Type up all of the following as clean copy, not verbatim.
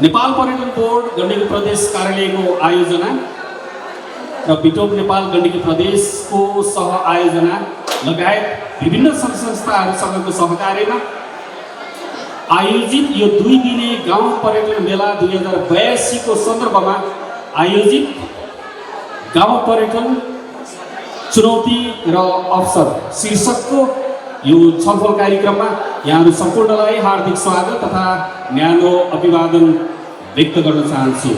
नेपाल पर्यटन बोर्ड गण्डकी प्रदेश कार्यालयको आयोजना र बिटोप नेपाल गण्डकी प्रदेशको सह आयोजना लगायत विभिन्न सङ्घ संस्थाहरूसँगको सहकार्यमा आयोजित यो 2 दिने गाउँ पर्यटन मेला 2082 को सन्दर्भमा आयोजित गाउँ पर्यटन चुनौती र अवसर शीर्षकको यो छलफल कार्यक्रममा यहाँहरू सम्पूर्णलाई हार्दिक स्वागत तथा न्यानो अभिवादन व्यक्त गर्न चाहन्छु।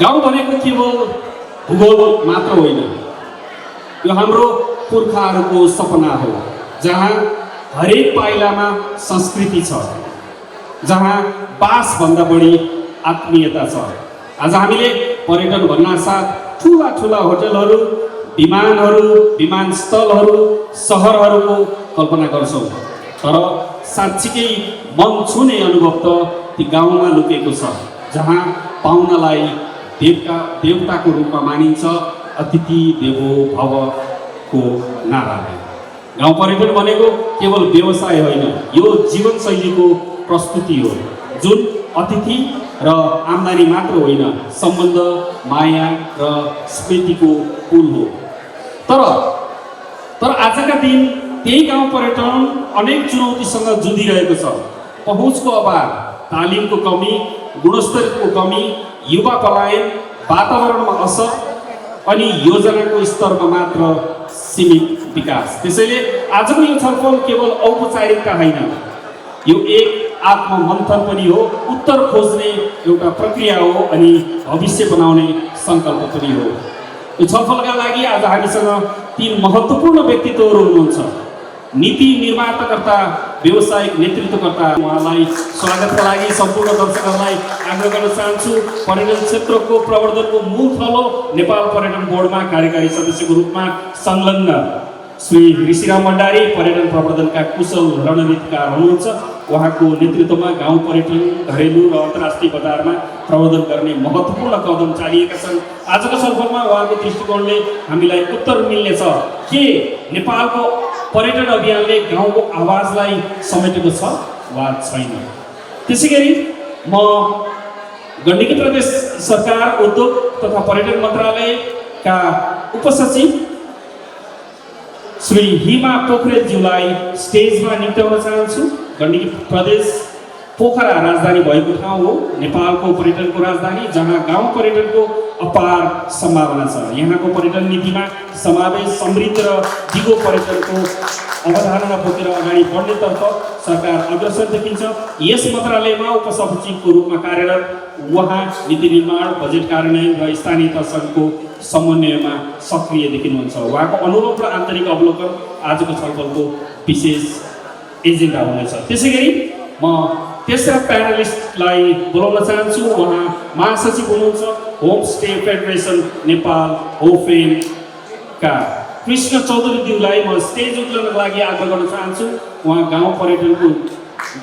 गाउँ भनेको केवल भूगोल मात्र होइन, यो हाम्रो पुर्खाहरूको सपना हो, जहाँ हरेक पाइलामा संस्कृति छ, जहाँ बासभन्दा बढी आत्मीयता छ। आज हामीले पर्यटन भन्नासाथ ठुला ठुला होटलहरू, विमानहरू, विमानस्थलहरू, सहरहरूको कल्पना गर्छौँ, तर साँच्चीकै मन छुने अनुभव त ती गाउँमा लुकेको छ, जहाँ पाहुनालाई देवताको रूपमा मानिन्छ, अतिथि देवो भवको नाराले। गाउँ पर्यटन भनेको केवल व्यवसाय होइन, यो जीवनशैलीको प्रस्तुति हो, जुन अतिथि र आम्दानी मात्र होइन, सम्बन्ध, माया र स्मृतिको पुल हो। तर आजका दिन त्यही गाउँ पर्यटन अनेक चुनौतीसँग जुधिरहेको छ। पहुँचको अभाव, तालिमको कमी, गुणस्तरको कमी, युवा पलायन, वातावरणमा असर अनि योजनाको स्तरमा मात्र सीमित विकास। त्यसैले आजको यो छलफल केवल औपचारिकता होइन, यो एक आत्ममन्थन पनि हो, उत्तर खोज्ने एउटा प्रक्रिया हो अनि भविष्य बनाउने सङ्कल्प पनि हो। यो छलफलका लागि आज हामीसँग 3 महत्त्वपूर्ण व्यक्तित्वहरू हुनुहुन्छ। नीति निर्माताकर्ता, व्यावसायिक नेतृत्वकर्ता, उहाँलाई स्वागतका लागि सम्पूर्ण दर्शकहरूलाई आग्रह गर्न चाहन्छु। पर्यटन क्षेत्रको प्रवर्धनको मूल थलो नेपाल पर्यटन बोर्डमा कार्यकारी सदस्यको रूपमा संलग्न श्री ऋषिराम भण्डारी पर्यटन प्रवर्धनका कुशल रणनीतिकार हुनुहुन्छ। उहाँको नेतृत्वमा गाउँ पर्यटन घरेलु र अन्तर्राष्ट्रिय बजारमा प्रवर्धन गर्ने महत्त्वपूर्ण कदम चालिएका छन्। आजको छलफलमा उहाँको दृष्टिकोणले हामीलाई उत्तर मिल्नेछ के नेपालको पर्यटन अभियानले गाउँको आवाजलाई समेटेको छ वा छैन। त्यसैगरी म गण्डकी प्रदेश सरकार उद्योग तथा पर्यटन मन्त्रालयका उपसचिव श्री हिमा पोखरेलज्यूलाई स्टेजमा निम्त्याउन चाहन्छु। गण्डकी प्रदेश पोखरा राजधानी भएको ठाउँ हो, नेपालको पर्यटनको राजधानी, जहाँ गाउँ पर्यटनको अपार सम्भावना छ। यहाँको पर्यटन नीतिमा समावेश, समृद्ध र दिगो पर्यटनको अवधारणा बोकेर अगाडि बढ्नेतर्फ सरकार अग्रसर देखिन्छ। यस मन्त्रालयमा उपसचिवको रूपमा कार्यरत उहाँ नीति निर्माण, बजेट कार्यान्वयन र स्थानीय तहको समन्वयमा सक्रिय देखिनुहुन्छ। उहाँको अनुभव र आन्तरिक अवलोकन आजको छलफलको विशेष एजेन्डा हुनेछ। त्यसैगरी म तेस्रा प्यानलिस्टलाई बोलाउन चाहन्छु। उहाँ महासचिव हुनुहुन्छ होमस्टे फेडरेसन नेपाल होफेमका कृष्ण चौधरीज्यूलाई म स्टेज उक्लनको लागि आग्रह गर्न चाहन्छु। उहाँ गाउँ पर्यटनको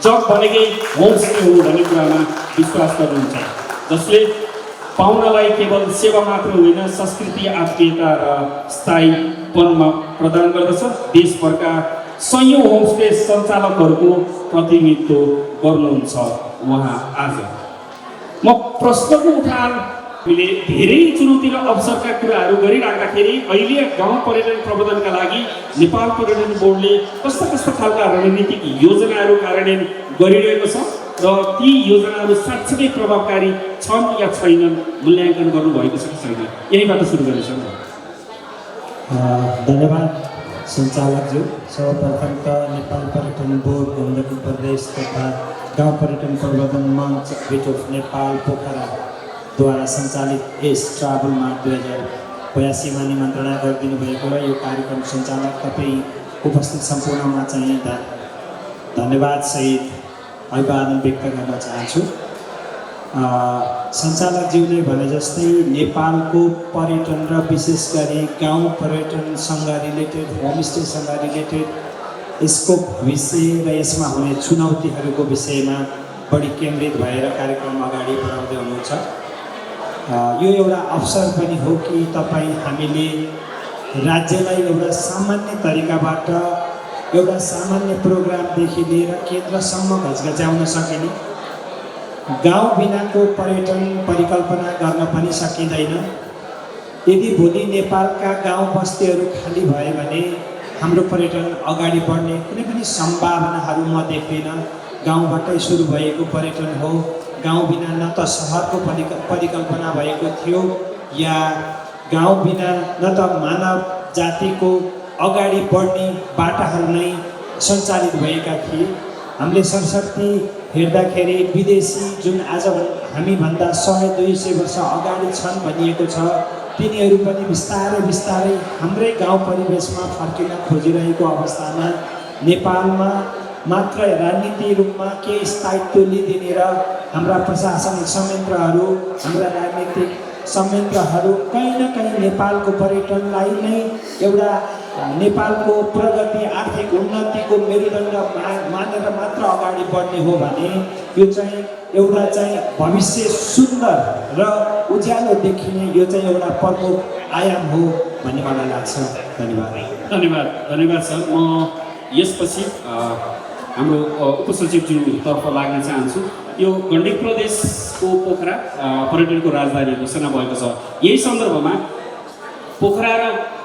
जग भनेकै होमस्टे हो भन्ने कुरामा विश्वास गर्नुहुन्छ, जसले पाहुनालाई केवल सेवा मात्र होइन, संस्कृति, आत्मीयता र स्थायीपनमा प्रदान गर्दछ। देशभरका सयौं होमस्टे सञ्चालकहरूको प्रतिनिधित्व गर्नुहुन्छ उहाँ। आज म प्रश्नको उठान हामीले धेरै चुनौती र अवसरका कुराहरू गरिराख्दाखेरि अहिले गाउँ पर्यटन प्रबन्धनका लागि नेपाल पर्यटन बोर्डले कस्ता खालका रणनीतिक योजनाहरू कार्यान्वयन गरिरहेको छ र ती योजनाहरू साँच्चै प्रभावकारी छन् या छैनन् मूल्याङ्कन गर्नुभएको छ कि छैन, यहीबाट सुरु गर्नेछौँ। धन्यवाद सञ्चालकज्यू। सर्वप्रथम त नेपाल पर्यटन बोर्ड गण्डकी प्रदेश तथा गाउँ पर्यटन प्रवर्धन मञ्च बिटोप नेपाल पोखराद्वारा सञ्चालित यस ट्राभल मार्ट 2082मा निमन्त्रणा गरिदिनु भएको र यो कार्यक्रम सञ्चालक तपाईँ उपस्थित सम्पूर्णमा चाहिँ धन्यवाद सहित अभिवादन व्यक्त गर्न चाहन्छु। सञ्चालकज्यूले भने जस्तै नेपालको पर्यटन र विशेष गरी गाउँ पर्यटनसँग रिलेटेड, होमस्टेसँग रिलेटेड यसको भविष्य र यसमा हुने चुनौतीहरूको विषयमा बढी केन्द्रित भएर कार्यक्रम अगाडि बढाउँदै हुनुहुन्छ। यो एउटा अवसर पनि हो कि तपाईँ हामीले राज्यलाई एउटा सामान्य तरिकाबाट एउटा सामान्य प्रोग्रामदेखि लिएर केन्द्रसम्म घचघच्याउन सकिने गाउँ बिनाको पर्यटन परिकल्पना गर्न पनि सकिँदैन। यदि भोलि नेपालका गाउँ बस्तीहरू खाली भयो भने हाम्रो पर्यटन अगाडि बढ्ने कुनै पनि सम्भावनाहरू म देख्दिनँ। गाउँबाटै सुरु भएको पर्यटन हो। गाउँ बिना न त सहरको परिकल्पना भएको थियो या गाउँ बिना न त मानव जातिको अगाडि बढ्ने बाटाहरू नै सञ्चालित भएका थिए। हामीले सरस्वती हेर्दाखेरि विदेशी जुन आज हामीभन्दा 100-200 वर्ष अगाडि छन् भनिएको छ, तिनीहरू पनि बिस्तारै बिस्तारै हाम्रै गाउँ परिवेशमा फर्किन खोजिरहेको अवस्थामा नेपालमा मात्र राजनीति रूपमा केही स्थायित्व लिइदिने र हाम्रा प्रशासनिक संयन्त्रहरू, हाम्रा राजनीतिक संयन्त्रहरू कहीँ न कहीँ नेपालको पर्यटनलाई नै एउटा नेपालको प्रगति आर्थिक उन्नतिको मेरुदण्ड मानेर मात्र अगाडि बढ्ने हो भने यो चाहिँ एउटा चाहिँ भविष्य सुन्दर र उज्यालो देखिने यो चाहिँ एउटा प्रमुख आयाम हो भन्ने मलाई लाग्छ। धन्यवाद। धन्यवाद धन्यवाद सर। म यसपछि हाम्रो उपसचिवज्यूतर्फ लाग्न चाहन्छु। यो गण्डकी प्रदेशको पोखरा पर्यटनको राजधानी घोषणा भएको छ। यही सन्दर्भमा पोखरा र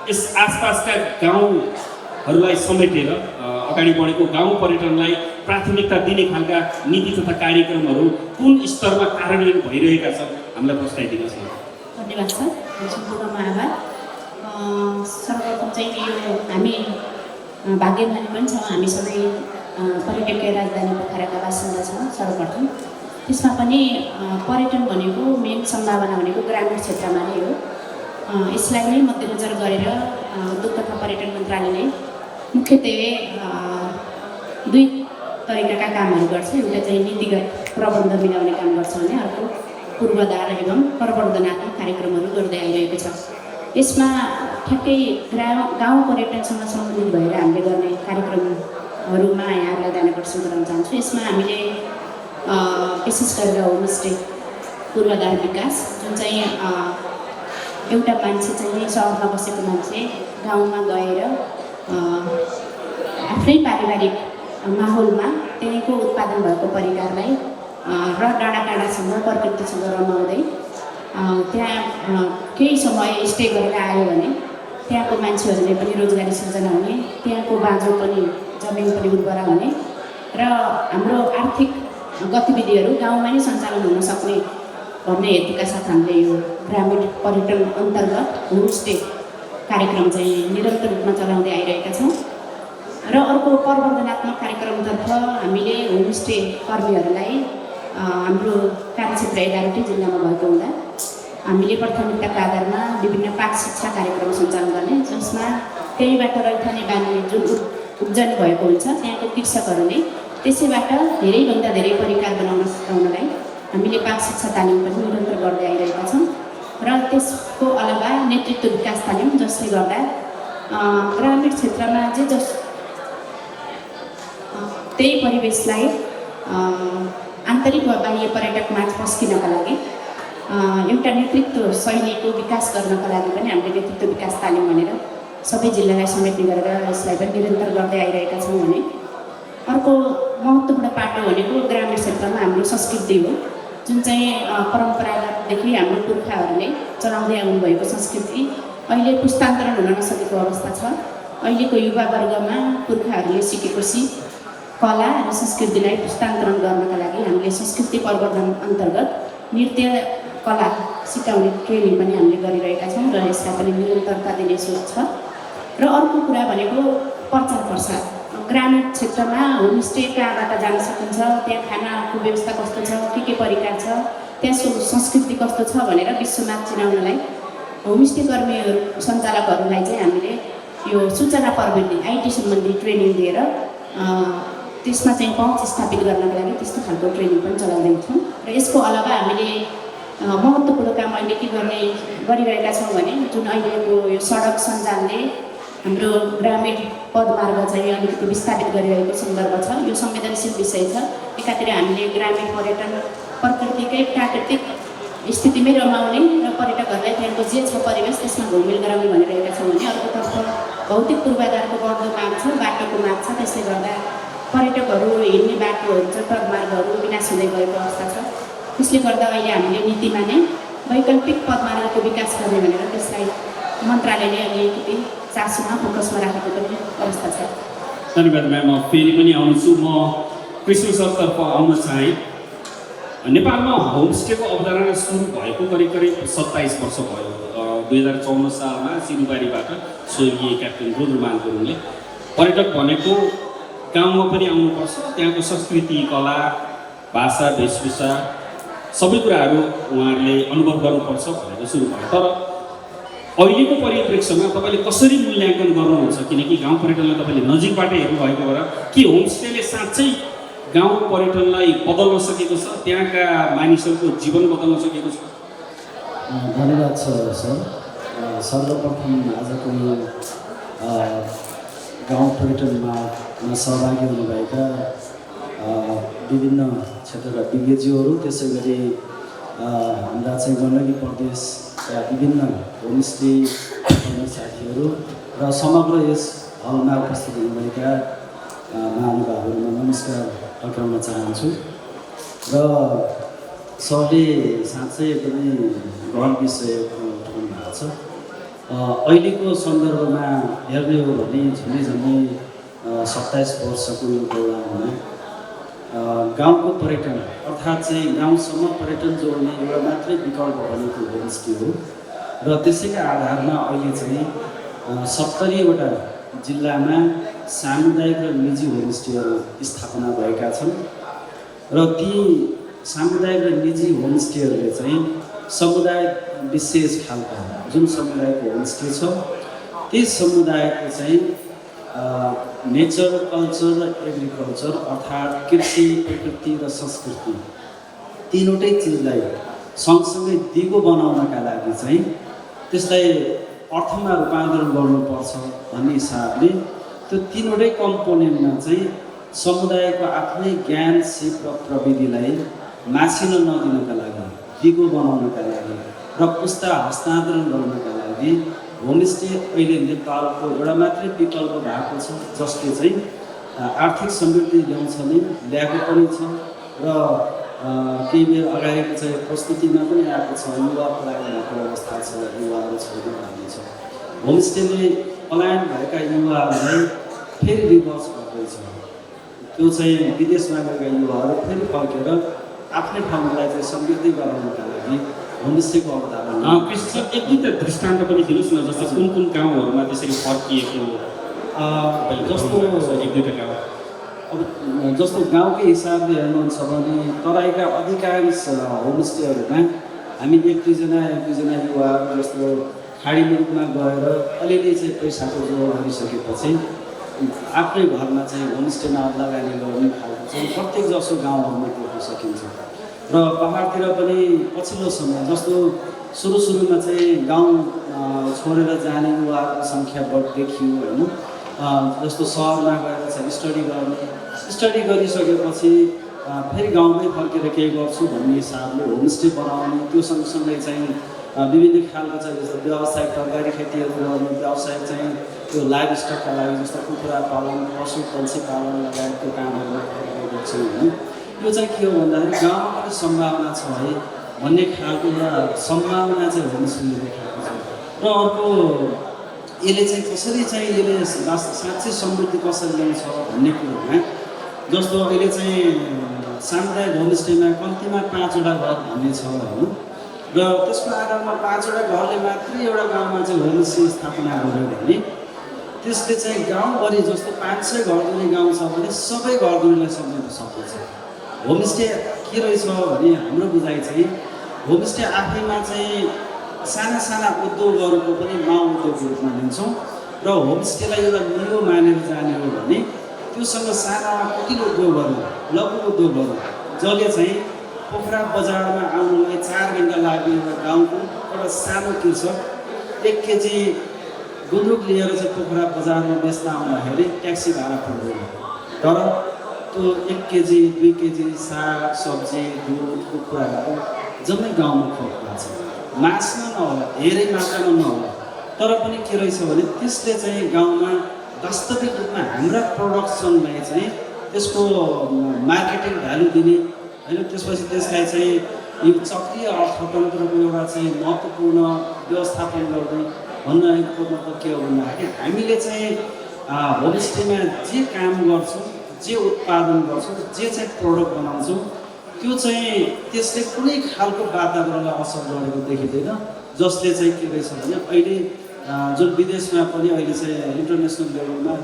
यस आसपासका गाउँहरूलाई समेटेर अगाडि बढेको गाउँ पर्यटनलाई प्राथमिकता दिने खालका नीति तथा कार्यक्रमहरू कुन स्तरमा कार्यान्वयन भइरहेका छन् हामीलाई बताइदिनुहोस् न। धन्यवाद सर, सम्पूर्णमा आभार। सर्वप्रथम चाहिँ यो हामी भाग्यमानी पनि छौँ, हामी सबै पर्यटकीय राजधानी पोखराका बासिन्दा छौँ। सर्वप्रथम त्यसमा पनि पर्यटन भनेको मेन सम्भावना भनेको ग्रामीण क्षेत्रमा नै हो। यसलाई नै मध्यनजर गरेर उद्योग तथा पर्यटन मन्त्रालयले मुख्यत्वे दुई तरिकाका कामहरू गर्छ। एउटा चाहिँ नीतिगत प्रबन्ध मिलाउने काम गर्छ भने अर्को पूर्वाधार एवं प्रवर्धनात्मक कार्यक्रमहरू गर्दै आइरहेको छ। यसमा ठ्याक्कै गाउँ पर्यटनसँग सम्बन्धित भएर हामीले गर्ने कार्यक्रमहरूमा यहाँहरूलाई ध्यान आकर्षण गराउन चाहन्छु। यसमा हामीले विशेष गरेर होमस्टे पूर्वाधार विकास, जुन चाहिँ एउटा मान्छे चाहिँ सहरमा बसेको मान्छे गाउँमा गएर आफ्नै पारिवारिक माहौलमा त्यहीँको उत्पादन भएको परिकारलाई र डाँडाकाँडासँग प्रकृतिसँग रमाउँदै त्यहाँ केही समय स्टे गरेर आयो भने त्यहाँको मान्छेहरूले पनि रोजगारी सृजना हुने, त्यहाँको बाँझो पनि जमिन पनि उर्वरा हुने र हाम्रो आर्थिक गतिविधिहरू गाउँमा नै सञ्चालन हुन सक्ने भन्ने हेतुका साथ हामीले यो ग्रामीण पर्यटन अन्तर्गत होमस्टे कार्यक्रम चाहिँ निरन्तर रूपमा चलाउँदै आइरहेका छौँ। र अर्को प्रवर्धनात्मक कार्यक्रमतर्फ हामीले होमस्टे कर्मीहरूलाई हाम्रो कार्यक्षेत्र 11वटै जिल्लामा भएको हुँदा हामीले प्राथमिकताका आधारमा विभिन्न पाक शिक्षा कार्यक्रम सञ्चालन गर्ने, जसमा त्यहीबाट रैथाने बानी जुन उब्जनी भएको हुन्छ त्यहाँको कृषकहरूले त्यसैबाट धेरैभन्दा धेरै परिकार बनाउन सिकाउनलाई हामीले पाक शिक्षा तालिम पनि निरन्तर गर्दै आइरहेका छौँ। र त्यसको अलावा नेतृत्व विकास तालिम, जसले गर्दा ग्रामीण क्षेत्रमा जस त्यही परिवेशलाई आन्तरिक वा बाह्य पर्यटकमाझ पस्किनका लागि एउटा नेतृत्व शैलीको विकास गर्नका लागि पनि हामीले नेतृत्व विकास तालिम भनेर सबै जिल्लालाई समेट्ने गरेर यसलाई पनि निरन्तर गर्दै आइरहेका छौँ। भने अर्को महत्त्वपूर्ण पाटो भनेको ग्रामीण क्षेत्रमा हाम्रो संस्कृति हो, जुन चाहिँ परम्परागतदेखि हाम्रो पुर्खाहरूले चलाउँदै आउनुभएको संस्कृति अहिले पुस्तान्तरण हुन नसकेको अवस्था छ। अहिलेको युवा वर्गमा पुर्खाहरूले सिकेको सिप कला र संस्कृतिलाई पुस्तान्तरण गर्नका लागि हामीले संस्कृति प्रवर्धन अन्तर्गत नृत्य कला सिकाउने ट्रेनिङ पनि हामीले गरिरहेका छौँ र यसलाई पनि निरन्तरता दिने सोच छ। र अर्को कुरा भनेको प्रचार प्रसार। ग्रामीण क्षेत्रमा होमस्टे कहाँबाट जान सकिन्छ, त्यहाँ खानाको व्यवस्था कस्तो छ, के परिकार छ, त्यहाँ संस्कृति कस्तो छ भनेर विश्वमा चिनाउनलाई होमस्टे कर्मीहरू सञ्चालकहरूलाई चाहिँ हामीले यो सूचना प्रविधि IT सम्बन्धी ट्रेनिङ दिएर त्यसमा चाहिँ पहुँच स्थापित गर्नको लागि त्यस्तो खालको ट्रेनिङ पनि चलाउँदैछौँ। र यसको अलावा हामीले महत्त्वपूर्ण काम अहिले के गरिरहेका छौँ भने जुन अहिलेको यो सडक सञ्जालले हाम्रो ग्रामीण पदमार्ग चाहिँ अलिकति विस्तारित गरिरहेको सन्दर्भ छ। यो संवेदनशील विषय छ। एकातिर हामीले ग्रामीण पर्यटन प्रकृतिकै प्राकृतिक स्थितिमै रमाउने र पर्यटकहरूलाई त्यहाँको जे छ परिवेश त्यसमा घुलमिल गराउने भनिरहेका छौँ भने अर्कोतर्फ भौतिक पूर्वाधारको बढ्दो माग छ, बाटोको माग छ। त्यसले गर्दा पर्यटकहरू हिँड्ने बाटोहरू चाहिँ पदमार्गहरू विनाश हुँदै गएको अवस्था छ। त्यसले गर्दा अहिले हामीले नीतिमा नै वैकल्पिक पदमार्गको विकास गर्ने भनेर त्यसलाई मन्त्रालयले अलिकति चासोमा फोकसमा राखेको पनि अवस्था छ। धन्यवाद म्याम। म फेरि पनि आउँछु। म कृष्ण सरतर्फ आउन चाहेँ। नेपालमा होमस्टेको अवधारणा सुरु भएको करिब करिब 27 वर्ष भयो। 2054 सालमा सिरुबारीबाट स्वर्गीय क्याप्टेन रुद्रमान गुरुङले पर्यटक भनेको गाउँमा पनि आउनुपर्छ, त्यहाँको संस्कृति, कला, भाषा, वेशभूषा सबै कुराहरू उहाँहरूले अनुभव गर्नुपर्छ भनेर सुरु भयो। तर अहिलेको परिप्रेक्ष्यमा तपाईँले कसरी मूल्याङ्कन गर्नुहुन्छ? किनकि गाउँ पर्यटनलाई तपाईँले नजिकबाटै हेर्नुभएको भएर के होमस्टेले साँच्चै गाउँ पर्यटनलाई बदल्न सकेको छ, त्यहाँका मानिसहरूको जीवन बदल्न सकेको छ? धन्यवाद सर। सर्वप्रथम आजको यो गाउँ पर्यटनमा सहभागी हुनुभएका विभिन्न क्षेत्रका विज्ञज्यूहरू, त्यसै गरी हाम्रा चाहिँ गण्डकी प्रदेशका विभिन्न होमस्टे साथीहरू र समग्र यस हलमा उपस्थित हुनुभएका महानुभावहरूमा नमस्कार टक्राउन चाहन्छु। र सरले साँच्चै एकदमै गहन विषय उठाउनु भएको छ। अहिलेको सन्दर्भमा हेर्ने हो भने झन्डै 27 वर्षको यो दौरानमा गाउँको पर्यटन अर्थात् चाहिँ गाउँसम्म पर्यटन जोड्ने एउटा मात्रै विकल्प भनेको होमस्टे हो। र त्यसैका आधारमा अहिले चाहिँ 70वटा जिल्लामा सामुदायिक र निजी होमस्टेहरू स्थापना भएका छन्। र ती सामुदायिक र निजी होमस्टेहरूले चाहिँ समुदाय विशेष खालका जुन समुदायको होमस्टे छ त्यस समुदायको चाहिँ नेचर, कल्चर र एग्रिकल्चर अर्थात् कृषि, प्रकृति र संस्कृति तीनवटै चिजलाई सँगसँगै दिगो बनाउनका लागि चाहिँ त्यसलाई अर्थमा रूपान्तरण गर्नुपर्छ भन्ने हिसाबले त्यो तीनवटै कम्पोनेन्टमा चाहिँ समुदायको आफ्नै ज्ञान, सिप र प्रविधिलाई मासिन नदिनका लागि, दिगो बनाउनका लागि र पुस्ता हस्तान्तरण गर्नका लागि होमस्टे अहिले नेपालको एउटा मात्रै विकल्प भएको छ, जसले चाहिँ आर्थिक समृद्धि ल्याउँछ नै, ल्याएको पनि छ। र केही बेर अगाडिको चाहिँ प्रस्तुतिमा पनि आएको छ, युवा पलायन भएको अवस्था छ, युवाहरू छैन भन्ने छ। होमस्टेले पलायन भएका युवाहरूलाई फेरि रिभर्स गर्दैछ। त्यो चाहिँ विदेशमा गएका युवाहरू फेरि फर्केर आफ्नै ठाउँलाई चाहिँ समृद्धि गराउनका लागि होमस्टेको अवधारणा। कृष्ण सर, एक दुईवटा दृष्टान्त पनि दिनुहोस् न, जस्तै कुन कुन गाउँहरूमा त्यसरी फर्किएको जस्तो एक दुईवटा गाउँ? अब जस्तो गाउँकै हिसाबले हेर्नुहुन्छ भने तराईका अधिकांश होमस्टेहरूमा हामी एक दुईजना युवाहरू जस्तो खाडी मुलुकमा गएर अलिअलि चाहिँ पैसाको जोड गरिसकेपछि आफ्नै घरमा चाहिँ होमस्टेमा लगानी गर्ने खालको चाहिँ प्रत्येक जसो गाउँहरूमा देख्न सकिन्छ। र पहाडतिर पनि पछिल्लो समय जस्तो सुरुमा चाहिँ गाउँ छोडेर जाने युवाहरूको सङ्ख्या देखियो होइन। जस्तो सहरमा गएर चाहिँ स्टडी गरिसकेपछि फेरि गाउँमै फर्केर केही गर्छु भन्ने हिसाबले होमस्टे बनाउने, त्यो सँगसँगै चाहिँ विभिन्न खालको चाहिँ जस्तो व्यावसायिक तरकारी खेतीहरू गर्ने, व्यावसायिक चाहिँ त्यो लाइभ स्टकका लागि जस्तो कुखुरा पालन, पशु पन्छी पालन लगायतको कामहरू गर्छौँ होइन। यो चाहिँ के हो भन्दाखेरि गाउँमा पनि सम्भावना छ है भन्ने खालको एउटा सम्भावना चाहिँ होमस्टेले देखाएको छ। र अर्को यसले चाहिँ कसरी चाहिँ यसले साँच्चै समृद्धि कसरी ल्याउँछ भन्ने कुरोमा जस्तो अहिले चाहिँ सामुदायिक होमस्टेमा कम्तीमा 5वटा घर भन्ने छ होइन। र त्यसको आधारमा 5वटा घरले मात्रै एउटा गाउँमा चाहिँ होमस्टे स्थापना गर्यो भने त्यसले चाहिँ गाउँभरि जस्तो 500 घरधुरी गाउँ छ भने सबै घरधुरीलाई सम्झाउन सक्छ। होमस्टे के रहेछ भने हाम्रो बुझाइ चाहिँ होमस्टे आफैमा चाहिँ साना उद्योगहरूको पनि उद्योगको रूपमा लिन्छौँ। र होमस्टेलाई एउटा निलो मानेर जाने हो भने त्योसँग साना कुटिल उद्योगहरू, लघु उद्योगहरू जसले चाहिँ पोखरा बजारमा आउनुलाई 4 घन्टा लाग्ने एउटा गाउँको एउटा सानो कृषक 1 केजी गुन्द्रुक लिएर चाहिँ पोखरा बजारमा बेच्न आउँदाखेरि ट्याक्सी भाडा पर्दैन। तर त्यो 1 केजी 2 केजी साग सब्जी दुध कुखुराहरू जम्मै गाउँमा खोज्दा छ। मास्न नहोला, धेरै मात्रामा नहोला, तर पनि के रहेछ भने त्यसले चाहिँ गाउँमा वास्तविक रूपमा हाम्रा प्रडक्सनलाई चाहिँ त्यसको मार्केटिङ भ्यालु दिने होइन। त्यसपछि त्यसलाई चाहिँ यो चक्रीय अर्थतन्त्रको एउटा चाहिँ महत्त्वपूर्ण व्यवस्थापन गर्दै भन्नको मतलब के हो भन्दाखेरि हामीले चाहिँ होमस्टेमा जे काम गर्छौँ, जे उत्पादन गर्छौँ, जे चाहिँ प्रडक्ट बनाउँछौँ, त्यो चाहिँ त्यसले कुनै खालको वातावरणलाई असर गरेको देखिँदैन। जसले चाहिँ के रहेछ भने अहिले जुन विदेशमा पनि अहिले चाहिँ इन्टरनेसनल लेभलमा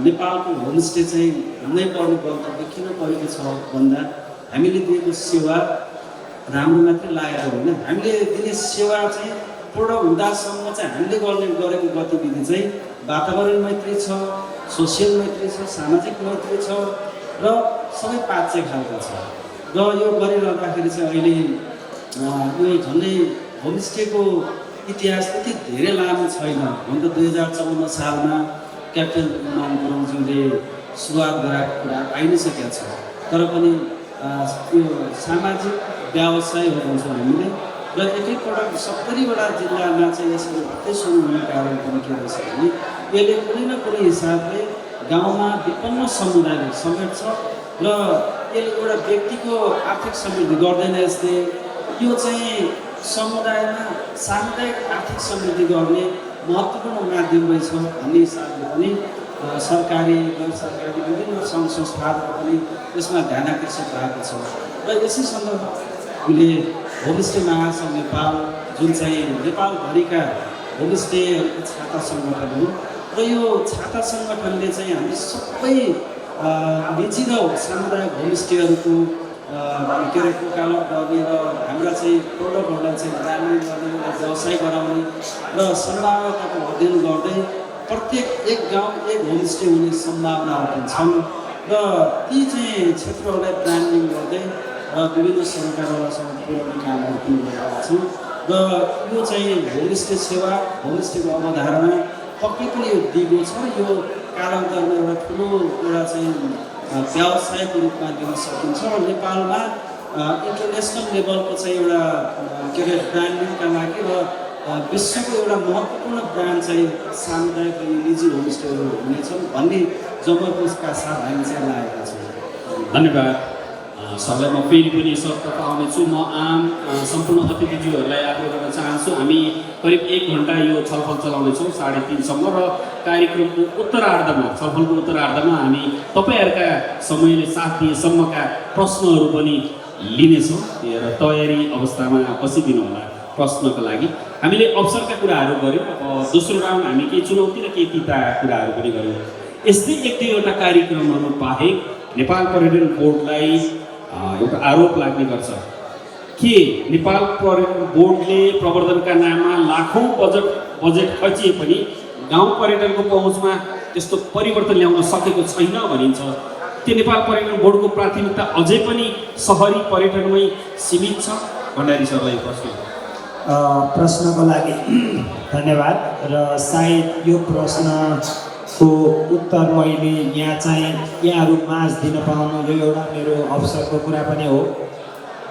नेपालको होमस्टे चाहिँ हुनै पर्ने गन्तव्य किन परेको छ भन्दा हामीले दिएको सेवा राम्रो मात्रै लागेको होइन, हामीले दिने सेवा चाहिँ पूर्ण हुँदासम्म चाहिँ हामीले गरेको गतिविधि चाहिँ वातावरण मैत्री छ, सोसियल मैत्री छ, सामाजिक मैत्री छ र सबै पाच्य खालका छ। र यो गरिरहँदाखेरि चाहिँ अहिले यो झन्डै होमस्टेको इतिहास त्यति धेरै लामो छैन। हुन त 2054 सालमा क्याप्टेन मान गुरुङज्यूले सुरुवात गराएको कुरा आइ नै सकेको छ, तर पनि यो सामाजिक व्यवसाय हो भन्छौँ हामीले। र एकैपटक 70वटा जिल्लामा चाहिँ यसरी मात्रै सुरु हुने कारण पनि के रहेछ भने यसले कुनै न कुनै हिसाबले गाउँमा विपन्न समुदायलाई समेट्छ र यसले एउटा व्यक्तिको आर्थिक समृद्धि गर्दैन। यसले यो चाहिँ समुदायमा सामुदायिक आर्थिक समृद्धि गर्ने महत्त्वपूर्ण माध्यम रहेछ भन्ने हिसाबले पनि सरकारी गैर सरकारी विभिन्न सङ्घ संस्थाहरू पनि यसमा ध्यान आकर्षित भएको छ। र यसै सन्दर्भले होमस्टे महासङ्घ नेपाल जुन चाहिँ नेपालभरिका होमस्टेहरूको छाता सङ्गठन हो र यो छाता सङ्गठनले चाहिँ हामी सबै निजी र सामुदायिक होमस्टेहरूको के अरे वकालत गर्ने र हाम्रा चाहिँ प्रोडक्टहरूलाई चाहिँ ब्रान्डिङ गर्ने, व्यवसाय गराउने र सम्भावनाको अध्ययन गर्दै प्रत्येक एक गाउँ एक होमस्टे हुने सम्भावनाहरू पनि छन् र ती चाहिँ क्षेत्रहरूलाई ब्रान्डिङ गर्दै र विभिन्न सरकारहरूसँग पुर्याउने कामहरू पनि गरिरहेका छौँ। र यो चाहिँ होमस्टे सेवा, होमस्टेको अवधारणा पक्कै पनि यो दिगो छ। यो कालान्तरमा एउटा ठुलो एउटा चाहिँ व्यवसायको रूपमा दिन सकिन्छ र नेपालमा इन्टरनेसनल लेभलको चाहिँ एउटा के अरे ब्रान्डिङका लागि र विश्वको एउटा महत्त्वपूर्ण ब्रान्ड चाहिँ सामुदायिक र निजी होमस्टेहरू हुनेछन् भन्ने जबरजस्तीका साथ हामी चाहिँ लागेका छौँ। धन्यवाद सरलाई। म फेरि पनि यसतर्फ आउनेछु। म आम सम्पूर्ण अतिथिज्यूहरूलाई आग्रह गर्न चाहन्छु, हामी करिब 1 घन्टा यो छलफल चलाउनेछौँ 3:30सम्म र कार्यक्रमको उत्तरार्धमा, छलफलको उत्तरार्धमा हामी तपाईँहरूका समयले साथ दिएसम्मका प्रश्नहरू पनि लिनेछौँ र तयारी अवस्थामा बसिदिनु होला प्रश्नको लागि। हामीले अवसरका कुराहरू गऱ्यौँ, अब दोस्रो राउन्ड हामी केही चुनौती र केही तिता कुराहरू पनि गऱ्यौँ। यस्तै 1-2वटा कार्यक्रमहरू बाहेक नेपाल पर्यटन बोर्डलाई एउटा आरोप लाग्ने गर्छ कि नेपाल पर्यटन बोर्डले प्रवर्धनका नाममा लाखौँ बजेट खर्चिए पनि गाउँ पर्यटनको पहुँचमा त्यस्तो परिवर्तन ल्याउन सकेको छैन भनिन्छ। त्यो नेपाल पर्यटन बोर्डको प्राथमिकता अझै पनि सहरी पर्यटनमै सीमित छ। भण्डारी सरलाई प्रश्नको लागि धन्यवाद। र सायद यो प्रश्नको उत्तर मैले यहाँ चाहिँ यहाँहरू माझ दिन पाउनु यो एउटा मेरो अवसरको कुरा पनि हो।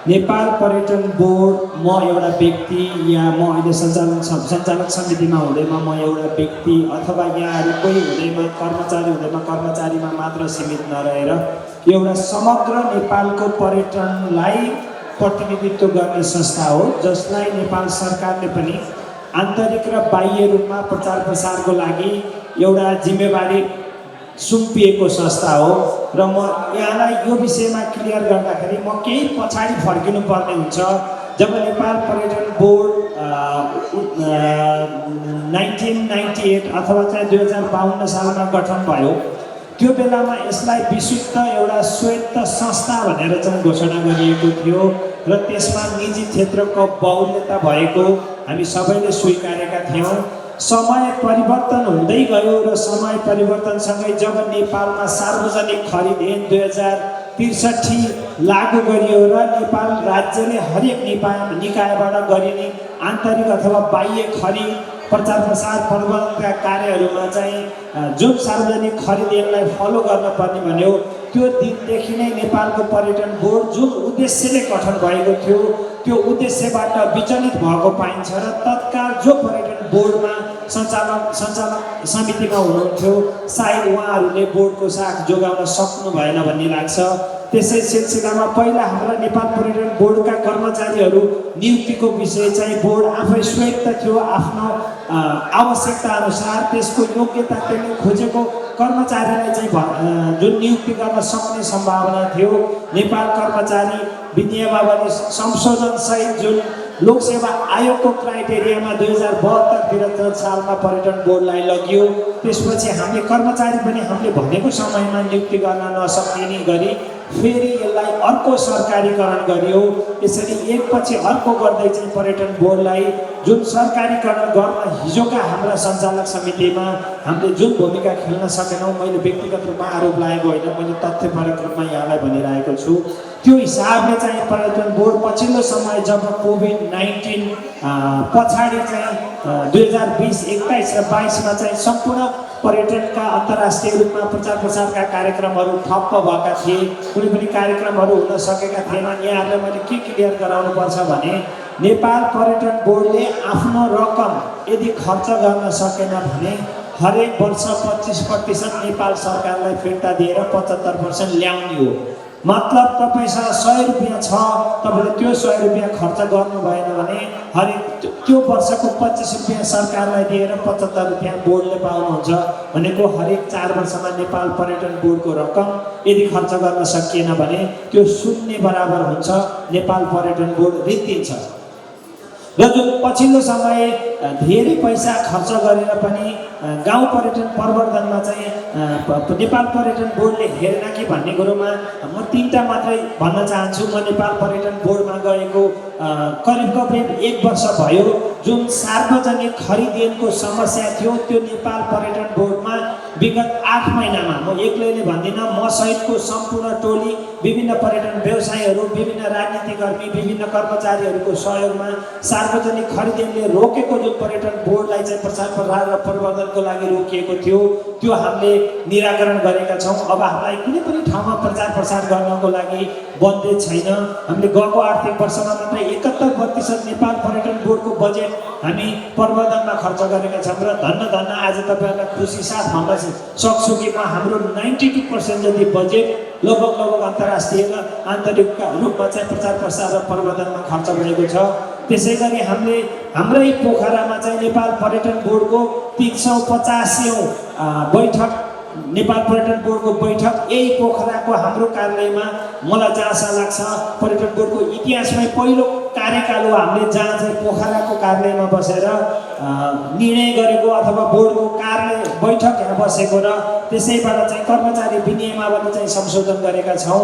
नेपाल पर्यटन बोर्ड म एउटा व्यक्ति या म अहिले सञ्चालक समितिमा हुँदैमा म एउटा व्यक्ति अथवा यहाँहरू कोही हुँदैमा कर्मचारी हुँदैमा कर्मचारीमा मात्र सीमित नरहेर एउटा समग्र नेपालको पर्यटनलाई प्रतिनिधित्व गर्ने संस्था हो, जसलाई नेपाल सरकारले पनि आन्तरिक र बाह्य रूपमा प्रचार प्रसारको लागि एउटा जिम्मेवारी सुम्पिएको संस्था हो। र म यहाँलाई यो विषयमा क्लियर गर्दाखेरि म केही पछाडि फर्किनु पर्ने हुन्छ। जब नेपाल पर्यटन बोर्ड 1998 अथवा चाहिँ 2052 सालमा गठन भयो, त्यो बेलामा यसलाई विशुद्ध एउटा स्वायत्त संस्था भनेर चाहिँ घोषणा गरिएको थियो र त्यसमा निजी क्षेत्रको बाहुल्यता भएको हामी सबैले स्वीकारेका थियौँ। समय परिवर्तन हुँदै गयो र समय परिवर्तनसँगै जब नेपालमा सार्वजनिक खरिद ऐन 2063 लागू गरियो र नेपाल राज्यले हरेक निकायबाट गरिने आन्तरिक अथवा बाह्य खरिद प्रचार प्रसार प्रबन्धनका कार्यहरूमा चाहिँ जुन सार्वजनिक खरिद ऐनलाई फलो गर्न पर्ने भन्यो, त्यो दिनदेखि नै नेपालको पर्यटन बोर्ड जुन उद्देश्यले गठन भएको थियो त्यो उद्देश्यबाट विचलित भएको पाइन्छ र तत्काल जो पर्यटन बोर्डमा सञ्चालक समितिमा हुनुहुन्थ्यो सायद उहाँहरूले बोर्डको साथ जोगाउन सक्नु भएन भन्ने लाग्छ। त्यसै सिलसिलामा पहिला हाम्रा नेपाल पर्यटन बोर्डका कर्मचारीहरू नियुक्तिको विषय चाहिँ बोर्ड आफै स्वायत्त थियो। आफ्नो आवश्यकता अनुसार त्यसको योग्यता त्यसले खोजेको कर्मचारीलाई चाहिँ जुन नियुक्ति गर्न सक्ने सम्भावना थियो। नेपाल कर्मचारी विनियमावली संशोधनसहित जुन लोकसेवा आयोगको क्राइटेरियामा 2072-73 सालमा पर्यटन बोर्डलाई लगियो। त्यसपछि हामीले कर्मचारी पनि हामीले भनेको समयमा नियुक्ति गर्न नसकिने गरी फेरि यसलाई अर्को सरकारीकरण गरियो। यसरी एकपछि अर्को गर्दै चाहिँ पर्यटन बोर्डलाई जुन सरकारीकरण गर्न हिजोका हाम्रा सञ्चालक समितिमा हामीले जुन भूमिका खेल्न सकेनौँ, मैले व्यक्तिगत रूपमा आरोप लागेको होइन, मैले तथ्यपरक रूपमा यहाँलाई भनिरहेको छु। त्यो हिसाबले चाहिँ पर्यटन बोर्ड पछिल्लो समय जब कोभिड-19 पछाडि चाहिँ 2020-21 र 22मा चाहिँ सम्पूर्ण पर्यटनका अन्तर्राष्ट्रिय रूपमा प्रचार प्रसारका कार्यक्रमहरू ठप्प भएका थिए, कुनै पनि कार्यक्रमहरू हुन सकेका थिएनन्। यहाँहरूलाई मैले के क्लियर गराउनुपर्छ भने नेपाल पर्यटन बोर्डले आफ्नो रकम यदि खर्च गर्न सकेन भने हरेक वर्ष 25% नेपाल सरकारलाई फिर्ता दिएर 75% ल्याउने हो। मतलब तपाईँसँग 100 रुपियाँ छ, तपाईँले त्यो 100 रुपियाँ खर्च गर्नु भएन भने हरेक त्यो वर्षको 25 रुपियाँ सरकारलाई दिएर 75 रुपियाँ बोर्डले पाउनुहुन्छ। भनेको हरेक 4 वर्षमा नेपाल पर्यटन बोर्डको रकम यदि खर्च गर्न सकिएन भने त्यो शून्य बराबर हुन्छ, नेपाल पर्यटन बोर्ड रित्तिन्छ। र जुन पछिल्लो समय धेरै पैसा खर्च गरेर पनि गाउँ पर्यटन प्रवर्धनमा चाहिँ नेपाल पर्यटन बोर्डले हेरेन कि भन्ने कुरोमा म 3टा मात्रै भन्न चाहन्छु। म नेपाल पर्यटन बोर्डमा गएको करिब 1 वर्ष भयो। जुन सार्वजनिक खरिदेनको समस्या थियो त्यो नेपाल पर्यटन बोर्डमा विगत 8 महिनामा, म एक्लैले भन्दिनँ, म सहितको सम्पूर्ण टोली, विभिन्न पर्यटन व्यवसायीहरू, विभिन्न राजनीतिकर्मी, विभिन्न कर्मचारीहरूको सहयोगमा सार्वजनिक खरिदेनले रोकेको जुन पर्यटन बोर्डलाई चाहिँ प्रचार प्रसार र प्रवर्धनको लागि रोकिएको थियो त्यो हामीले निराकरण गरेका छौँ। अब हामीलाई कुनै पनि ठाउँमा प्रचार प्रसार गर्नको लागि बन्देज छैन। हामीले गएको आर्थिक वर्षमा मात्रै 71% नेपाल पर्यटन बोर्डको बजेट हामी प्रवर्धनमा खर्च गरेका छौँ। र धन्न आज तपाईँहरूलाई खुसी साथ भन्न सक्छु कि हाम्रो 92% जति बजेट लगभग अन्तर्राष्ट्रिय र आन्तरिक रूपमा चाहिँ प्रचार प्रसार र प्रवर्धनमा खर्च भएको छ। त्यसै गरी हामीले हाम्रै पोखरामा चाहिँ नेपाल पर्यटन बोर्डको 350औं बैठक, नेपाल पर्यटन बोर्डको बैठक यही पोखराको हाम्रो कार्यालयमा, मलाई जहाँसम्म लाग्छ पर्यटन बोर्डको इतिहासमै पहिलो कार्यकाल हो हामीले जहाँ चाहिँ पोखराको कार्यालयमा बसेर निर्णय गरेको अथवा बोर्डको कार्यालय बैठक यहाँ बसेको र त्यसैबाट चाहिँ कर्मचारी विनियमावली चाहिँ संशोधन गरेका छौँ।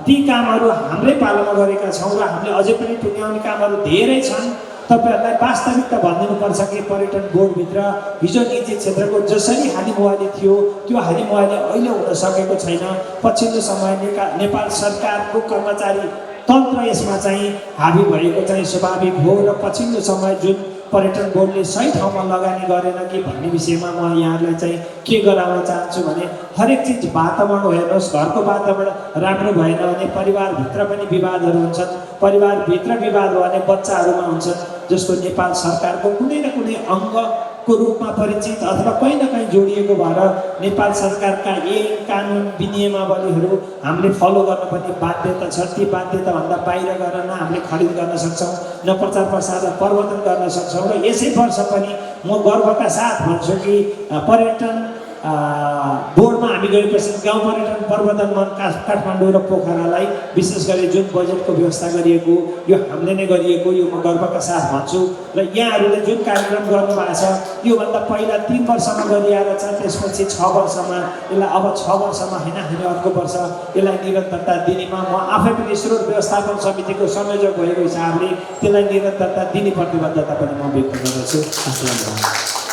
ती कामहरू हाम्रै पालोमा गरेका छौँ र हामीले अझै पनि टुङ्ग्याउने कामहरू धेरै छन्। तपाईँहरूलाई वास्तविकता भनिदिनुपर्छ कि पर्यटन बोर्डभित्र हिजो निजी क्षेत्रको जसरी हालिमुहाली थियो त्यो हालिमुहाली अहिले हुन सकेको छैन। पछिल्लो समय नेपाल सरकारको कर्मचारी तन्त्र यसमा चाहिँ हाबी भएको चाहिँ स्वाभाविक हो र पछिल्लो समय जुन पर्यटन बोर्डले सही ठाउँमा लगानी गरेन कि भन्ने विषयमा म यहाँहरूलाई चाहिँ के गराउन चाहन्छु भने हरेक चिज वातावरण हेर्नुहोस्, घरको वातावरण राम्रो भएन भने परिवारभित्र पनि विवादहरू हुन्छन्। परिवारभित्र विवाद भयो भने बच्चाहरूमा हुन्छन्, जसको नेपाल सरकारको कुनै न कुनै अङ्गको रूपमा परिचित अथवा कहीँ न कहीँ जोडिएको भएर नेपाल सरकारका ऐन कानुन विनियमावलीहरू हामीले फलो गर्न पनि बाध्यता छ। ती बाध्यताभन्दा बाहिर गएर न हामीले खरिद गर्न सक्छौँ, न प्रचार प्रसार र प्रवर्धन गर्न सक्छौँ। र यसै वर्ष पनि म गर्वका साथ भन्छु कि पर्यटन बोर्डमा हामी गएपछि गाउँ पर्यटन प्रवर्धन मन काठमाडौँ र पोखरालाई विशेष गरी जुन बजेटको व्यवस्था गरिएको यो हामीले नै गरिएको, यो म गर्वका साथ भन्छु। र यहाँहरूले जुन कार्यक्रम गर्नुभएको छ योभन्दा पहिला 3 वर्षमा गरिआएको छ, त्यसपछि 6 वर्षमा, यसलाई अब 6 वर्षमा होइन, हामी अर्को वर्ष यसलाई निरन्तरता दिनेमा म आफै पनि स्रोत व्यवस्थापन समितिको संयोजक भएको हिसाबले त्यसलाई निरन्तरता दिने प्रतिबद्धता पनि म व्यक्त गर्दछु।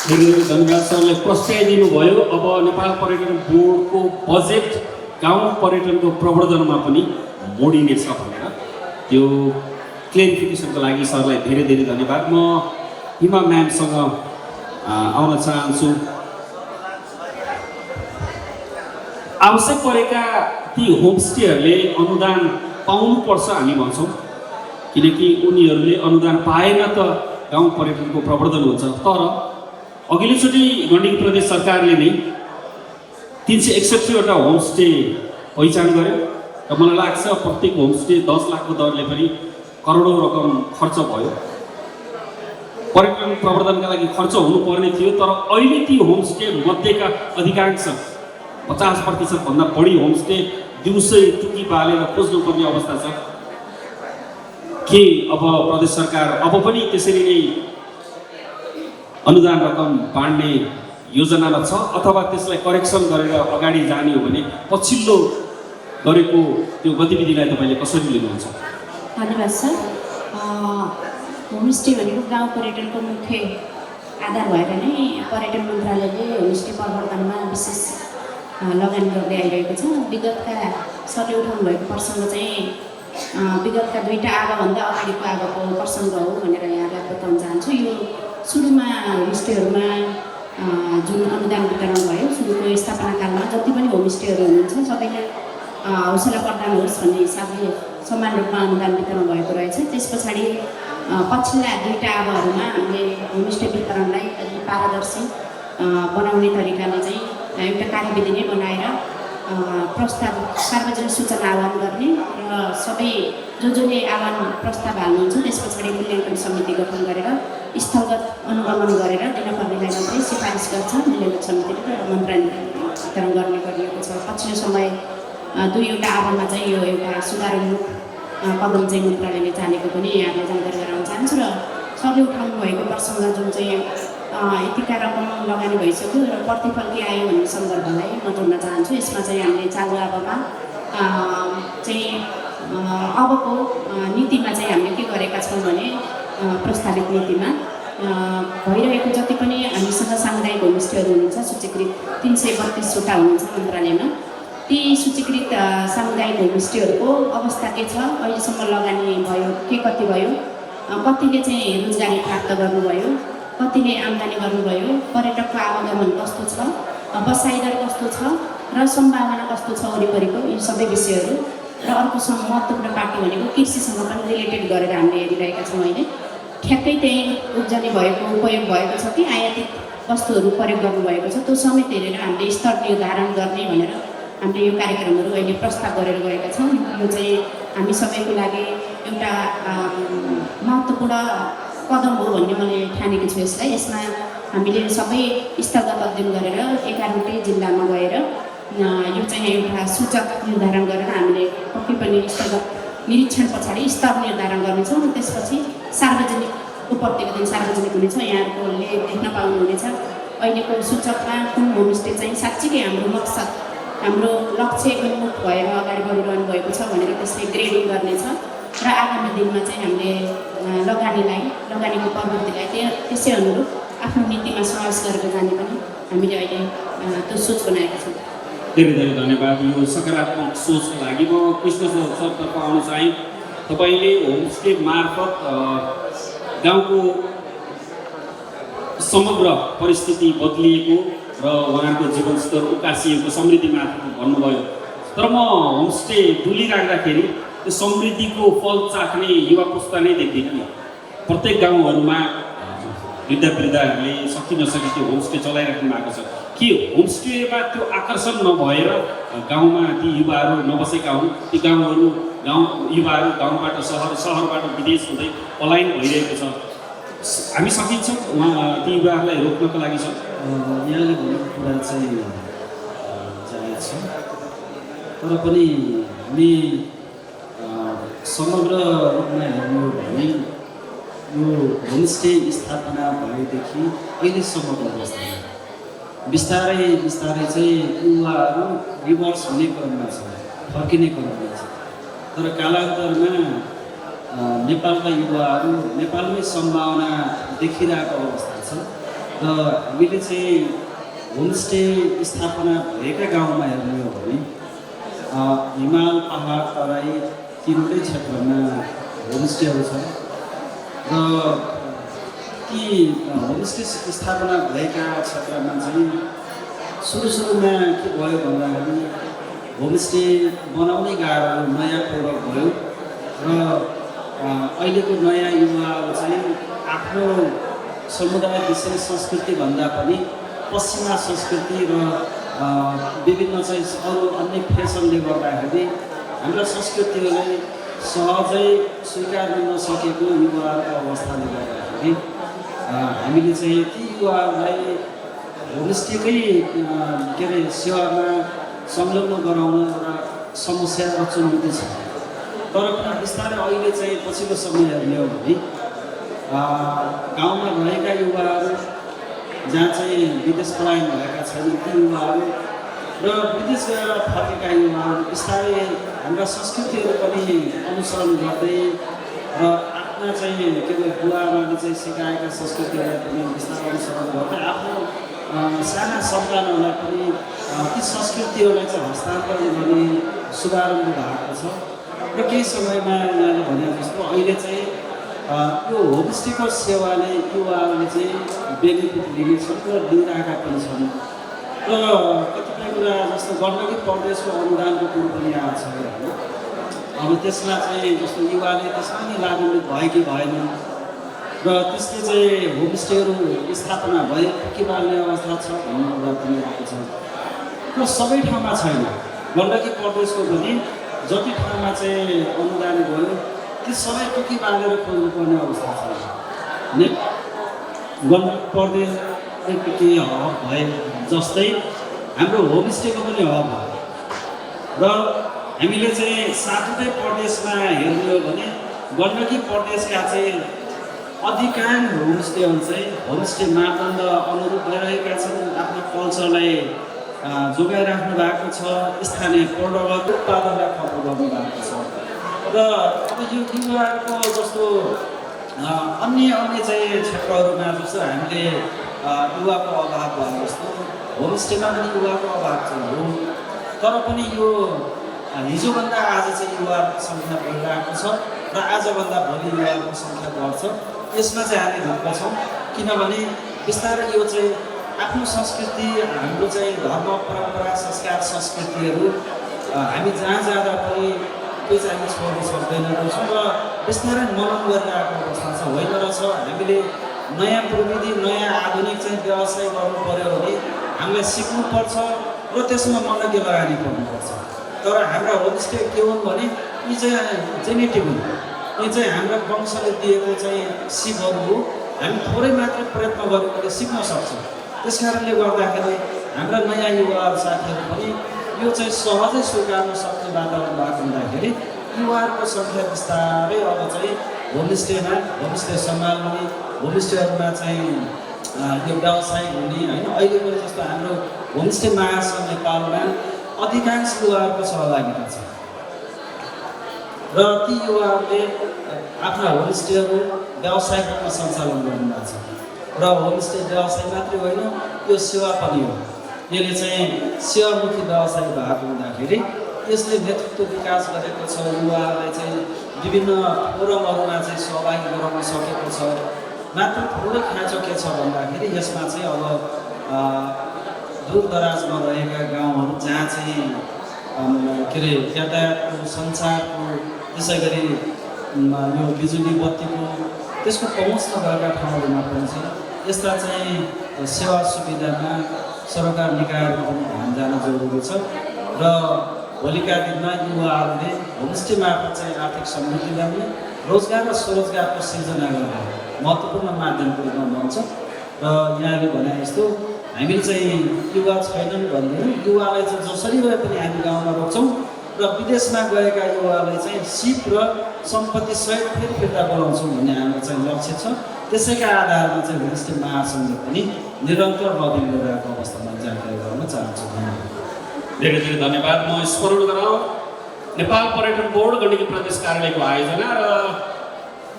धन्यवाद सरले प्रस्ताइदिनु भयो। अब नेपाल पर्यटन बोर्डको बजेट गाउँ पर्यटनको प्रवर्धनमा पनि मोडिनेछ भनेर त्यो क्लेरिफिकेसनको लागि सरलाई धेरै धेरै धन्यवाद। म हिमा म्यामसँग आउन चाहन्छु। आवश्यक परेका ती होमस्टेहरूले अनुदान पाउनुपर्छ हामी भन्छौँ, किनकि उनीहरूले अनुदान पाएन त गाउँ पर्यटनको प्रवर्धन हुन्छ। तर अघिल्लोचोटि गण्डकी प्रदेश सरकारले नै 361वटा होमस्टे पहिचान गर्यो र मलाई लाग्छ प्रत्येक होमस्टे 10 लाखको दरले पनि करोडौँ रकम खर्च भयो। पर्यटन प्रवर्धनका लागि खर्च हुनुपर्ने थियो, तर अहिले ती होमस्टे मध्येका अधिकांश 50% भन्दा बढी होमस्टे दिउँसै टुकी बालेर खोज्नुपर्ने अवस्था छ। के अब प्रदेश सरकार अब पनि त्यसरी नै अनुदान रकम बाँड्ने योजनामा छ, अथवा त्यसलाई करेक्सन गरेर अगाडि जाने हो भने पछिल्लो गरेको त्यो गतिविधिलाई तपाईँले कसरी लिनुहुन्छ? धन्यवाद सर। होमस्टे भनेको गाउँ पर्यटनको मुख्य आधार भएर नै पर्यटन मन्त्रालयले होमस्टे प्रवर्धनमा विशेष लगानी गर्दै आइरहेको छ। विगतका सरले उठाउनु भएको प्रसङ्ग चाहिँ विगतका 2टा आगोभन्दा अगाडिको आगोको प्रसङ्ग हो भनेर यहाँलाई बताउन चाहन्छु। यो सुरुमा होमस्टेहरूमा जुन अनुदान वितरण भयो, सुरुको स्थापना कालमा जति पनि होमस्टेहरू हुनुहुन्छ सबैले हौसला प्रदान होस् भन्ने हिसाबले समान रूपमा अनुदान वितरण भएको रहेछ। त्यस पछाडि पछिल्ला 2टा आगोहरूमा हामीले होमस्टे वितरणलाई अलि पारदर्शी बनाउने तरिकाले चाहिँ एउटा कार्यविधि नै बनाएर प्रस्ताव सार्वजनिक सूचना आह्वान गर्ने र सबै जसले आह्वान प्रस्ताव हाल्नुहुन्छ त्यस पछाडि मूल्याङ्कन समिति गठन गरेर स्थलगत अनुगमन गरेर दिनपर्नेलाई मात्रै सिफारिस गर्छ मूल्याङ्कन समितिले र मन्त्रालयले वितरण गर्ने गरिएको छ। पछिल्लो समय 2वटा आह्वानमा चाहिँ यो एउटा सुधारोन्मुख कदम चाहिँ मन्त्रालयले चालेको पनि यहाँलाई जानकारी गराउन चाहन्छु। र सरले उठाउनु भएको प्रसङ्ग जुन चाहिँ यतिका रकम लगानी भइसक्यो र प्रतिफल के आयो भन्ने सन्दर्भलाई म जोड्न चाहन्छु। यसमा चाहिँ हामीले चालु आगोमा चाहिँ अबको नीतिमा चाहिँ हामीले के गरेका छौँ भने प्रस्तावित नीतिमा भइरहेको जति पनि हामीसँग सामुदायिक होमस्टेहरू हुनुहुन्छ सूचीकृत 332वटा हुनुहुन्छ मन्त्रालयमा, ती सूचीकृत सामुदायिक होमस्टेहरूको अवस्था के छ, अहिलेसम्म लगानी भयो के कति भयो, कतिले चाहिँ रोजगारी प्राप्त गर्नुभयो, कतिले आम्दानी गर्नुभयो, पर्यटकको आवागमन कस्तो छ, बसाइदर कस्तो छ र सम्भावना कस्तो छ वरिपरिको, यी सबै विषयहरू। र अर्को महत्त्वपूर्ण पाटो भनेको कृषिसँग पनि रिलेटेड गरेर हामीले हेरिरहेका छौँ। अहिले ठ्याक्कै त्यही उब्जनी भएको उपयोग भएको छ कि आयातित वस्तुहरू प्रयोग गर्नुभएको छ, त्यो समेत हेरेर हामीले स्तर निर्धारण गर्ने भनेर हामीले यो कार्यक्रमहरू अहिले प्रस्ताव गरेर गएका छौँ। यो चाहिँ हामी सबैको लागि एउटा महत्त्वपूर्ण कदम हो भन्ने मैले ठानेको छु यसलाई। यसमा हामीले सबै स्थलगत अध्ययन गरेर 11वटै जिल्लामा गएर यो चाहिँ एउटा सूचक निर्धारण गरेर हामीले पक्कै पनि स्थलगत निरीक्षण पछाडि स्तर निर्धारण गर्नेछौँ। त्यसपछि सार्वजनिकको प्रतिवेदन सार्वजनिक हुनेछ, यहाँहरूले देख्न पाउनुहुनेछ अहिलेको सूचकमा कुन होमस्टे चाहिँ साँच्चीकै हाम्रो मकसद हाम्रो लक्ष्य उन्मुख भएर अगाडि बढिरहनु भएको छ भनेर त्यसले ग्रेडिङ गर्नेछ र आगामी दिनमा चाहिँ हामीले लगानीको प्रवृत्तिलाई त्यसै अनुरूप आफ्नो नीतिमा समावेश गरेर जाने पनि हामीले अहिले त्यो सोच बनाएका छौँ। धेरै धेरै धन्यवाद यो सकारात्मक सोचको लागि। म कृष्ण सरतर्फ आउन चाहेँ। तपाईँले होमस्टे मार्फत गाउँको समग्र परिस्थिति बदलिएको र उहाँहरूको जीवनस्तर उकासिएको समृद्धि मार्फत भन्नुभयो, तर म होमस्टे डुलिराख्दाखेरि त्यो समृद्धिको फल चाख्ने युवा पुस्ता नै देख्दिनँ। प्रत्येक गाउँहरूमा वृद्धहरूले सकि नसकी त्यो होमस्टे चलाइराख्नु भएको छ। के होमस्टेमा त्यो आकर्षण नभएर गाउँमा ती युवाहरू नबसेका हुन्? ती युवाहरू गाउँबाट सहरबाट विदेश हुँदै पलायन भइरहेको छ। हामी सकिन्छौँ ती युवाहरूलाई रोक्नको लागि छ। यहाँले भनेको कुरा चाहिँ जायज छ, तर पनि हामी समग्र रूपमा हेर्नु हो भने यो होमस्टे स्थापना भएदेखि अहिलेसम्मको अवस्थामा बिस्तारै चाहिँ युवाहरू रिभर्स हुने क्रममा छ, फर्किने क्रममा छ। तर कालान्तरमा नेपालका युवाहरू नेपालमै सम्भावना देखिरहेको अवस्था छ र हामीले चाहिँ होमस्टे स्थापना भएका गाउँमा हेर्ने हो भने हिमाल पहाड तराई 3वटै क्षेत्रमा होमस्टेहरू छन् र ती होमस्टे स्थापना भएका क्षेत्रमा चाहिँ सुरुमा के भयो भन्दाखेरि होमस्टे बनाउनै गाह्रो, नयाँ प्रोडक्ट भयो र अहिलेको नयाँ युवाहरू चाहिँ आफ्नो समुदाय विषय संस्कृतिभन्दा पनि पश्चिमा संस्कृति र विभिन्न चाहिँ अरू अन्य फेसनले गर्दाखेरि हाम्रा संस्कृतिहरूलाई सहजै स्वीकार नसकेको युवाहरूको अवस्थाले गर्दाखेरि हामीले चाहिँ ती युवाहरूलाई होमस्टेकै के अरे सेवामा संलग्न गराउन एउटा समस्या र चुनौती छ। तर पनि बिस्तारै अहिले चाहिँ पछिल्लो समय हेर्ने हो भने गाउँमा रहेका युवाहरू जहाँ चाहिँ विदेश पलायन भएका छैनन् ती युवाहरू र विदेश गएर फर्केका युवाहरू बिस्तारै हाम्रा संस्कृतिहरू पनि अनुसरण गर्दै र आफ्ना चाहिँ के अरे बुवाआमाले चाहिँ सिकाएका संस्कृतिहरूलाई पनि बिस्तारै अनुसरण गर्दै आफ्नो साना सन्तानहरूलाई पनि ती संस्कृतिहरूलाई चाहिँ हस्तान्तरण गर्ने शुभारम्भ भएको छ। र केही समयमा यहाँले भने जस्तो अहिले चाहिँ यो होमस्टेको सेवाले युवाहरूले चाहिँ बेनिफिट लिनेछन् र लिइरहेका पनि छन्। र कतिपय कुरा जस्तो गण्डकी प्रदेशको अनुदानको कुरो पनि आएको छ होइन। अब त्यसमा चाहिँ जस्तो युवाले त्यसमा नि लाभान्वित भयो कि भएनन् र त्यसले चाहिँ होमस्टेहरू स्थापना भए के पाल्ने अवस्था छ भन्ने कुरा पनि आएको छ। र सबै ठाउँमा छैन, गण्डकी प्रदेशको पनि जति ठाउँमा चाहिँ अनुदान गयो ती सबै टुकी बाँधेर खोज्नुपर्ने अवस्था छ। गण्डकी प्रदेश के हब भए जस्तै हाम्रो होमस्टेको पनि हब हो। र हामीले चाहिँ सातवटै प्रदेशमा हेर्ने हो भने गण्डकी प्रदेशका चाहिँ अधिकांश होमस्टेहरू चाहिँ होमस्टे मापदण्ड अनुरूप भइरहेका छन्। आफ्नो कल्चरलाई जोगाइराख्नु भएको छ, स्थानीय प्रडक्ट उत्पादनलाई खपत गर्नु भएको छ। र अब यो युवाको जस्तो अन्य चाहिँ क्षेत्रहरूमा जस्तो हामीले युवाको अभाव भयो जस्तो होमस्टेमा पनि युवाको अभाव चाहिँ हो। तर पनि यो हिजोभन्दा आज चाहिँ युवाको सङ्ख्या बढिरहेको छ र आजभन्दा भोलि युवाको सङ्ख्या बढ्छ। यसमा चाहिँ हामी ढुक्क छौँ, किनभने बिस्तारै यो चाहिँ आफ्नो संस्कृति, हाम्रो चाहिँ धर्म परम्परा संस्कार संस्कृतिहरू हामी जहाँ जाँदा पनि त्यो चाहिँ हामी छोड्नु सक्दैन रहेछौँ र बिस्तारै मनन गरिरहेको अवस्था छ होइन रहेछ। हामीले नयाँ प्रविधि नयाँ आधुनिक चाहिँ व्यवसाय गर्नु पऱ्यो भने हामीलाई सिक्नुपर्छ र त्यसमा मनज्ञ लगानी पर्नुपर्छ। तर हाम्रा होमस्टे के हुन् भने यी चाहिँ जेनेटिक हुन्, यी चाहिँ हाम्रो वंशले दिएको चाहिँ सिपहरू हो। हामी थोरै मात्र प्रयत्न गऱ्यो भने सिक्न सक्छौँ। त्यस कारणले गर्दाखेरि हाम्रा नयाँ युवाहरू साथीहरू पनि यो चाहिँ सहजै स्वीकार्न सक्ने वातावरण भएको हुँदाखेरि युवाहरूको सङ्ख्या बिस्तारै अब चाहिँ होमस्टे सम्हाल्ने, होमस्टेहरूमा चाहिँ यो व्यवसाय हुने होइन। अहिले पनि जस्तो हाम्रो होमस्टे महासङ्घ नेपालमा अधिकांश युवाहरूको सहभागिता छ र ती युवाहरूले आफ्ना होमस्टेहरू व्यावसायिक रूपमा सञ्चालन गर्नुभएको छ। र होमस्टे व्यवसाय मात्रै होइन, यो सेवा पनि हो। यसले चाहिँ सेवामुखी व्यवसाय भएको हुँदाखेरि यसले नेतृत्व विकास गरेको छ, युवाहरूलाई चाहिँ विभिन्न फोरमहरूमा चाहिँ सहभागी गराउन सकेको छ। मात्र ठुलो खाँचो के छ भन्दाखेरि यसमा चाहिँ अब दूरदराजमा रहेका गाउँहरू जहाँ चाहिँ के अरे यातायातको, सञ्चारको, त्यसै गरी यो बिजुली बत्तीको त्यसको पहुँच नभएका ठाउँहरूमा पनि चाहिँ यस्ता चाहिँ सेवा सुविधामा सरकार निकायहरू पनि ध्यान जान जरुरी छ। र भोलिका दिनमा युवाहरूले होमस्टे मार्फत चाहिँ आर्थिक समृद्धि ल्याउने, रोजगार र स्वरोजगारको सिर्जना गर्ने महत्त्वपूर्ण माध्यमको रूपमा बन्छ। र यहाँले भने जस्तो हामीले चाहिँ युवा छैनन् भन्दैनौँ, युवालाई चाहिँ जसरी भए पनि हामी गाउँमा रोक्छौँ र विदेशमा गएका युवालाई चाहिँ सिप र सम्पत्ति सहित फेरि फिर्ता बोलाउँछौँ भन्ने हाम्रो चाहिँ लक्ष्य छ। त्यसैका आधारमा चाहिँ होमस्टे महासङ्घले पनि निरन्तर लबिङ गरिरहेको अवस्थामा जानकारी गराउन चाहन्छु। धेरै धेरै धन्यवाद। म स्मरण गराउँ नेपाल पर्यटन बोर्ड गण्डकी प्रदेश कार्यालयको आयोजना र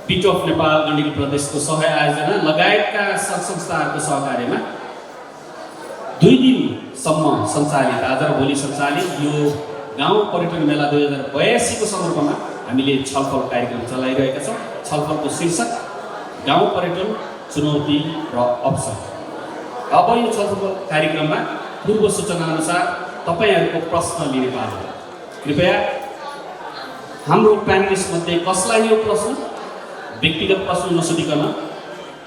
पिट अफ नेपाल गण्डकी प्रदेशको सह आयोजना लगायतका सङ्घ संस्थाहरूको सहकार्यमा 2 दिनसम्म सञ्चालित, आज र भोलि सञ्चालित यो गाउँ पर्यटन मेला 2082 को सन्दर्भमा हामीले छलफल कार्यक्रम चलाइरहेका छौँ। छलफलको शीर्षक गाउँ पर्यटन चुनौती र अवसर। अब यो छलफल कार्यक्रममा पूर्व सूचना अनुसार तपाईहरूको प्रश्न लिने पालो। कृपया हाम्रो प्यानलिस्ट मध्ये कसलाई यो प्रश्न, व्यक्तिगत प्रश्न नसोधिकन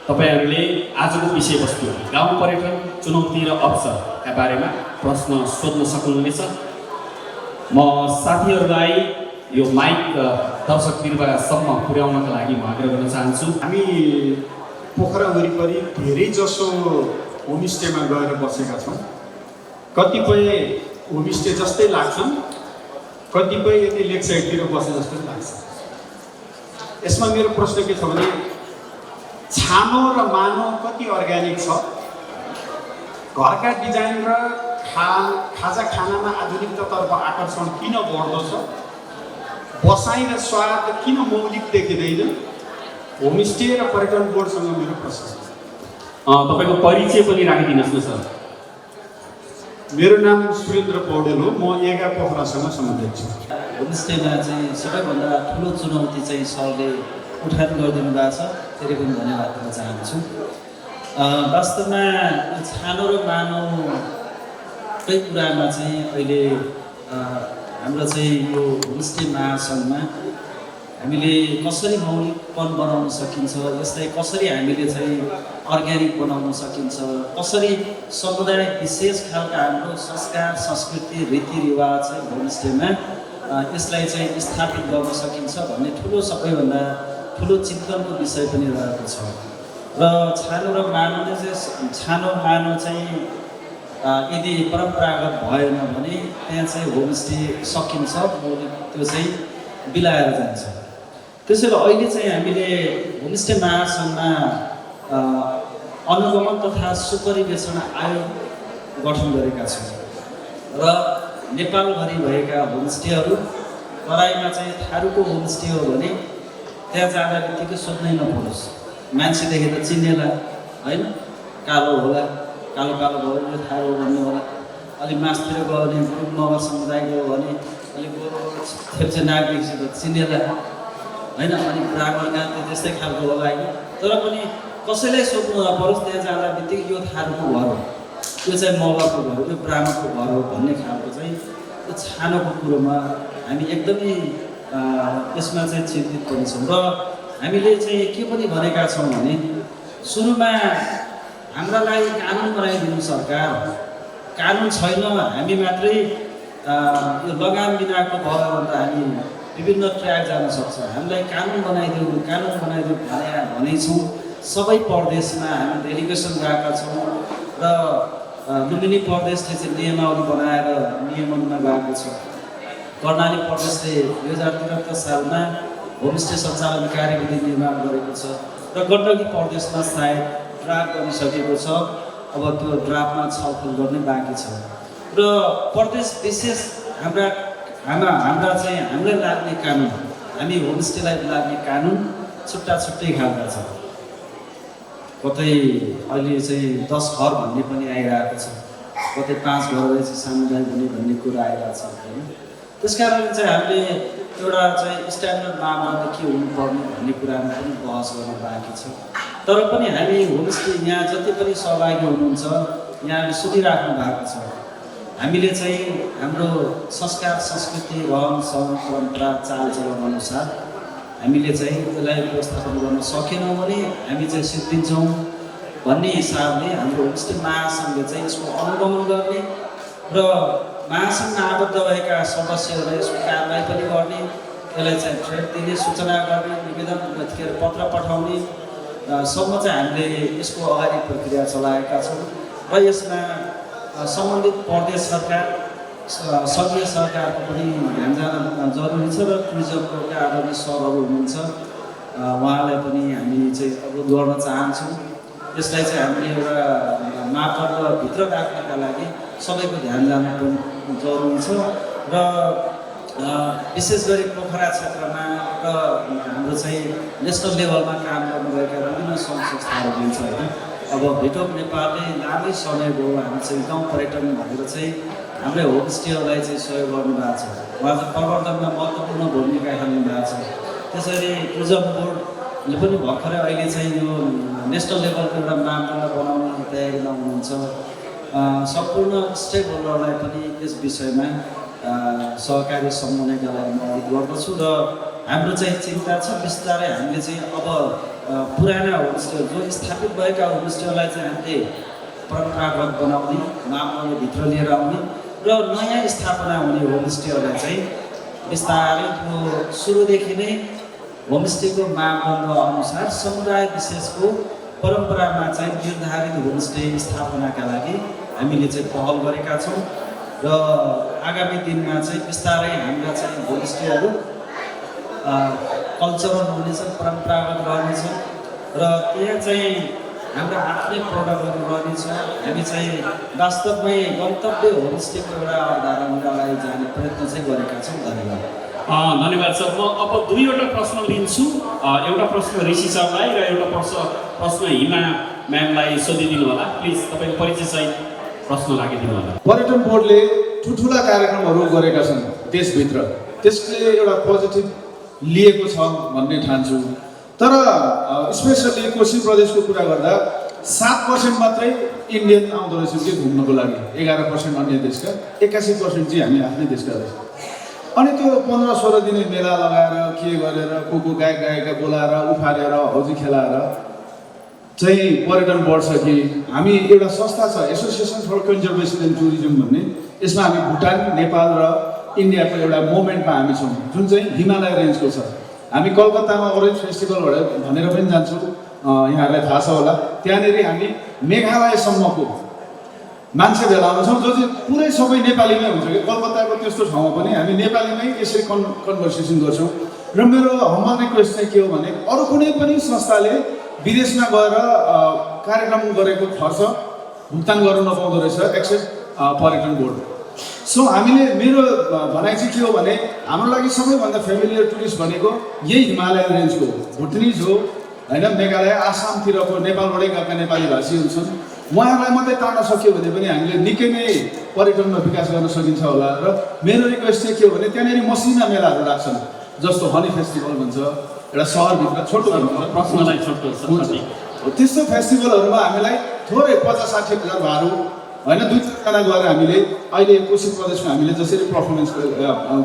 तपाईहरूले आजको विषयवस्तु गाउँ पर्यटन चुनौती र अवसरका बारेमा प्रश्न सोध्न सक्नुहुनेछ। म साथीहरूलाई यो माइक दर्शकबिरबासम्म पुर्याउनका लागि म आग्रह गर्न चाहन्छु। हामी पोखरा वरिपरि धेरै जसो होमस्टेमा गएर बसेका छौँ। कतिपय होमस्टे जस्तै लाग्छन्, कतिपय यदि लेक साइडतिर बसे जस्तो लाग्छ। यसमा मेरो प्रश्न के छ भने छानो र मानो कति अर्ग्यानिक छ? घरका डिजाइन र खाजा खानामा आधुनिकतातर्फ आकर्षण किन बढ्दो छ? बसाइ र स्वाद किन मौलिक देखिँदैन? होमस्टे र पर्यटन बोर्डसँग मेरो प्रश्न छ। तपाईँको परिचय पनि राखिदिनुहोस् न सर। मेरो नाम सुरेन्द्र पौडेल हो, म एगा पोखरासँग सम्बन्धित छु। होमस्टेमा चाहिँ सबैभन्दा ठुलो चुनौती चाहिँ सरले उठान गरिदिनु भएको छ, फेरि पनि धन्यवाद दिन चाहन्छु। वास्तवमा छानो र मानवकै कुरामा चाहिँ अहिले हाम्रो चाहिँ यो होमस्टे महासङ्घमा हामीले कसरी मौलिकपन बनाउन सकिन्छ, यसलाई कसरी हामीले चाहिँ अर्ग्यानिक बनाउन सकिन्छ, कसरी समुदाय विशेष खालका हाम्रो संस्कार संस्कृति रीतिरिवाज चाहिँ होमस्टेमा यसलाई चाहिँ स्थापित गर्न सकिन्छ भन्ने ठुलो सबैभन्दा ठुलो चिन्तनको विषय पनि रहेको छ। र छानो र मानवले चाहिँ छानो मानव चाहिँ यदि परम्परागत भएन भने त्यहाँ चाहिँ होमस्टे सकिन्छ, मौलिक त्यो चाहिँ बिलाएर जान्छ। त्यसैले अहिले चाहिँ हामीले होमस्टे महासङ्घमा अनुगमन तथा सुपरिवेक्षण आयोग गठन गरेका छौँ र नेपालभरि भएका होमस्टेहरू, तराईमा चाहिँ थारूको होमस्टे हो भने त्यहाँ जाँदा बित्तिकै सोध्नै नपरोस्, मान्छे देखेर चिन्नेला होइन, कालो होला, कालो कालो भयो भने थारू भन्ने होला। अलिक मासतिर गयो भने गुरुङ मगर समुदाय गयो भने अलिक थेप्चे नागरिकसित चिनेला होइन, अनि ब्राह्मणका त्यस्तै खालको होला होइन। तर पनि कसैलाई सोध्नु नपरोस्, त्यहाँ जाँदा बित्तिकै यो थारूको घर हो, यो चाहिँ मगरको घर हो, यो ब्राह्मणको घर हो भन्ने खालको चाहिँ त्यो छानोको कुरोमा हामी एकदमै यसमा चाहिँ चिन्तित पनि छौँ। र हामीले चाहिँ के पनि भनेका छौँ भने सुरुमा हाम्रा लागि कानुन बनाइदिनु सरकार, कानुन छैन, हामी मात्रै यो लगाम बिनाको भयो भने त हामी विभिन्न ट्र्याक जान सक्छ। हामीलाई कानुन बनाइदेऊ भनेछौँ। सबै प्रदेशमा हामी डेलिगेसन गएका छौँ र लुम्बिनी प्रदेशले चाहिँ नियमावली बनाएर नियमनमा गएको छ। कर्णाली प्रदेशले 2073 सालमा होमस्टे सञ्चालन कार्यविधि निर्माण गरेको छ र गण्डकी प्रदेशमा सायद ड्राफ्ट गरिसकेको छ। अब त्यो ड्राफ्टमा छलफल गर्ने बाँकी छ र प्रदेश विशेष हाम्रा चाहिँ हामीलाई लाग्ने कानुन, हामी होमस्टेलाई लाग्ने कानुन छुट्टा छुट्टै खालका छ। कतै अहिले चाहिँ 10 घर भन्ने पनि आइरहेको छ, कतै 5 घर रहेछ सामुदायिक भन्ने कुरा आइरहेको छ होइन। त्यस कारणले चाहिँ हामीले एउटा चाहिँ स्ट्यान्डर्ड मामला के हुनुपर्ने भन्ने कुरामा पनि बहस गर्न बाँकी छ। तर पनि हामी होमस्टे यहाँ जति पनि सहभागी हुनुहुन्छ यहाँले सुनिराख्नु भएको छ। हामीले चाहिँ हाम्रो संस्कार संस्कृति रहन सहन परम्परा चालचलन अनुसार हामीले चाहिँ यसलाई व्यवस्थापन गर्न सकेनौँ भने हामी चाहिँ सिद्धिन्छौँ भन्ने हिसाबले हाम्रो होमस्टे महासङ्घले चाहिँ यसको अनुगमन गर्ने र महासङ्घमा आबद्ध भएका सदस्यहरूलाई यसको कारबाही पनि गर्ने, यसलाई चाहिँ थ्रेड दिने, सूचना गर्ने, निवेदन पत्र पठाउने सम्म चाहिँ हामीले यसको अगाडि प्रक्रिया चलाएका छौँ। र यसमा सम्बन्धित प्रदेश सरकार, सङ्घीय सरकारको पनि ध्यान जान जरुरी छ र टुरिज्मको आदरणीय सरहरू हुनुहुन्छ, उहाँलाई पनि हामी चाहिँ अवरोध गर्न चाहन्छौँ। यसलाई चाहिँ हामीले एउटा मापदण्डभित्र राख्नका लागि सबैको ध्यान जान पनि जरुरी छ। र विशेष गरी पोखरा क्षेत्रमा र हाम्रो चाहिँ नेसनल लेभलमा काम गर्नुभएका विभिन्न सङ्घ संस्थाहरू हुनुहुन्छ होइन। अब भेट अफ नेपालले लामै समय भयो हामी चाहिँ गाउँ पर्यटन भनेर चाहिँ हाम्रै होमस्टेहरूलाई चाहिँ सहयोग गर्नुभएको छ। उहाँ चाहिँ प्रवर्धनमा महत्त्वपूर्ण भूमिका खेल्नु भएको छ। त्यसरी टुरिज्म बोर्डले पनि भर्खरै अहिले चाहिँ यो नेसनल लेभलको एउटा मापदण्ड बनाउने तयारीमा हुनुहुन्छ। सम्पूर्ण स्टेक होल्डरलाई पनि यस विषयमा सहकारी समन्वयका लागि म अनुरोध गर्दछु र हाम्रो चाहिँ चिन्ता छ बिस्तारै हामीले चाहिँ अब पुराना होमस्टे जो स्थापित भएका होमस्टेहरूलाई चाहिँ हामीले परम्परागत बनाउने, मापदण्डभित्र लिएर आउने र नयाँ स्थापना हुने होमस्टेहरूलाई चाहिँ बिस्तारै त्यो सुरुदेखि नै होमस्टेको मापदण्ड अनुसार समुदाय विशेषको परम्परामा चाहिँ निर्धारित होमस्टे स्थापनाका लागि हामीले चाहिँ पहल गरेका छौँ र आगामी दिनमा चाहिँ बिस्तारै हाम्रा चाहिँ होमस्टेहरू कल्चरल हुनेछन्, परम्परागत रहनेछन् र त्यहाँ चाहिँ हाम्रा आफ्नै प्रडक्टहरू रहनेछ। हामी चाहिँ वास्तवमै गन्तव्य होमस्टेको एउटा अवधारणालाई जाने प्रयत्न चाहिँ गरेका छौँ। धन्यवाद। धन्यवाद सर। म अब दुईवटा प्रश्न लिन्छु। एउटा प्रश्न ऋषि सरलाई र एउटा प्रश्न हिमा म्यामलाई सोधिदिनु होला। प्लिज तपाईँको परिचय सहित प्रश्न राखिदिनु होला। पर्यटन बोर्डले ठुल्ठुला कार्यक्रमहरू गरेका छन् देशभित्र, त्यसले एउटा पोजिटिभ लिएको छ भन्ने ठान्छु। तर स्पेसली कोशी प्रदेशको कुरा गर्दा 7% मात्रै इन्डियन आउँदो रहेछ कि घुम्नको लागि, 11% अन्य देशका, 81% चाहिँ हामी आफ्नै देशका रहेछ। अनि त्यो 15-16 दिने मेला लगाएर के गरेर को गायक गायिका बोलाएर उफारेर हौजी खेलाएर चाहिँ पर्यटन बढ्छ कि हामी एउटा संस्था छ association for conservation and tourism भन्ने, यसमा हामी भुटान, नेपाल र इन्डियाको एउटा मोमेन्टमा हामी छौँ जुन चाहिँ हिमालय रेन्जको छ। हामी कलकत्तामा ओरेन्ज फेस्टिभल भनेर पनि जान्छौँ, यहाँहरूलाई थाहा छ होला। त्यहाँनिर हामी मेघालयसम्मको मान्छे भेलामा छौँ जो चाहिँ पुरै सबै नेपालीमै हुन्छ कि कलकत्ताको त्यस्तो ठाउँमा पनि हामी नेपालीमै यसरी कन्भर्सेसन गर्छौँ। र मेरो हम्बल रिक्वेस्ट चाहिँ के हो भने अरू कुनै पनि संस्थाले विदेशमा गएर कार्यक्रम गरेको खर्च भुक्तान गर्नु नपाउँदो रहेछ एक्सेप्ट पर्यटन बोर्ड। सो हामीले मेरो भनाइ चाहिँ के हो भने हाम्रो लागि सबैभन्दा फेमिलियर टुरिस्ट भनेको यही हिमालयन रेन्जको भुटनिज हो होइन, मेघालय आसामतिरको नेपालबाटै गएका नेपाली भाषीहरू छन्। उहाँहरूलाई मात्रै तान्न सक्यो भने पनि हामीले निकै नै पर्यटनमा विकास गर्न सकिन्छ होला। र मेरो रिक्वेस्ट चाहिँ के हो भने त्यहाँनिर मसिना मेलाहरू राख्छन्, जस्तो हनी फेस्टिभल भन्छ, एउटा सहरभित्र छोटो प्रश्नलाई छोटो हुन्छ। त्यस्तो फेस्टिभलहरूमा हामीलाई थोरै 50-60 हजार भाडु होइन, 2-4 जना गएर हामीले अहिले कोशी प्रदेशमा हामीले जसरी पर्फर्मेन्स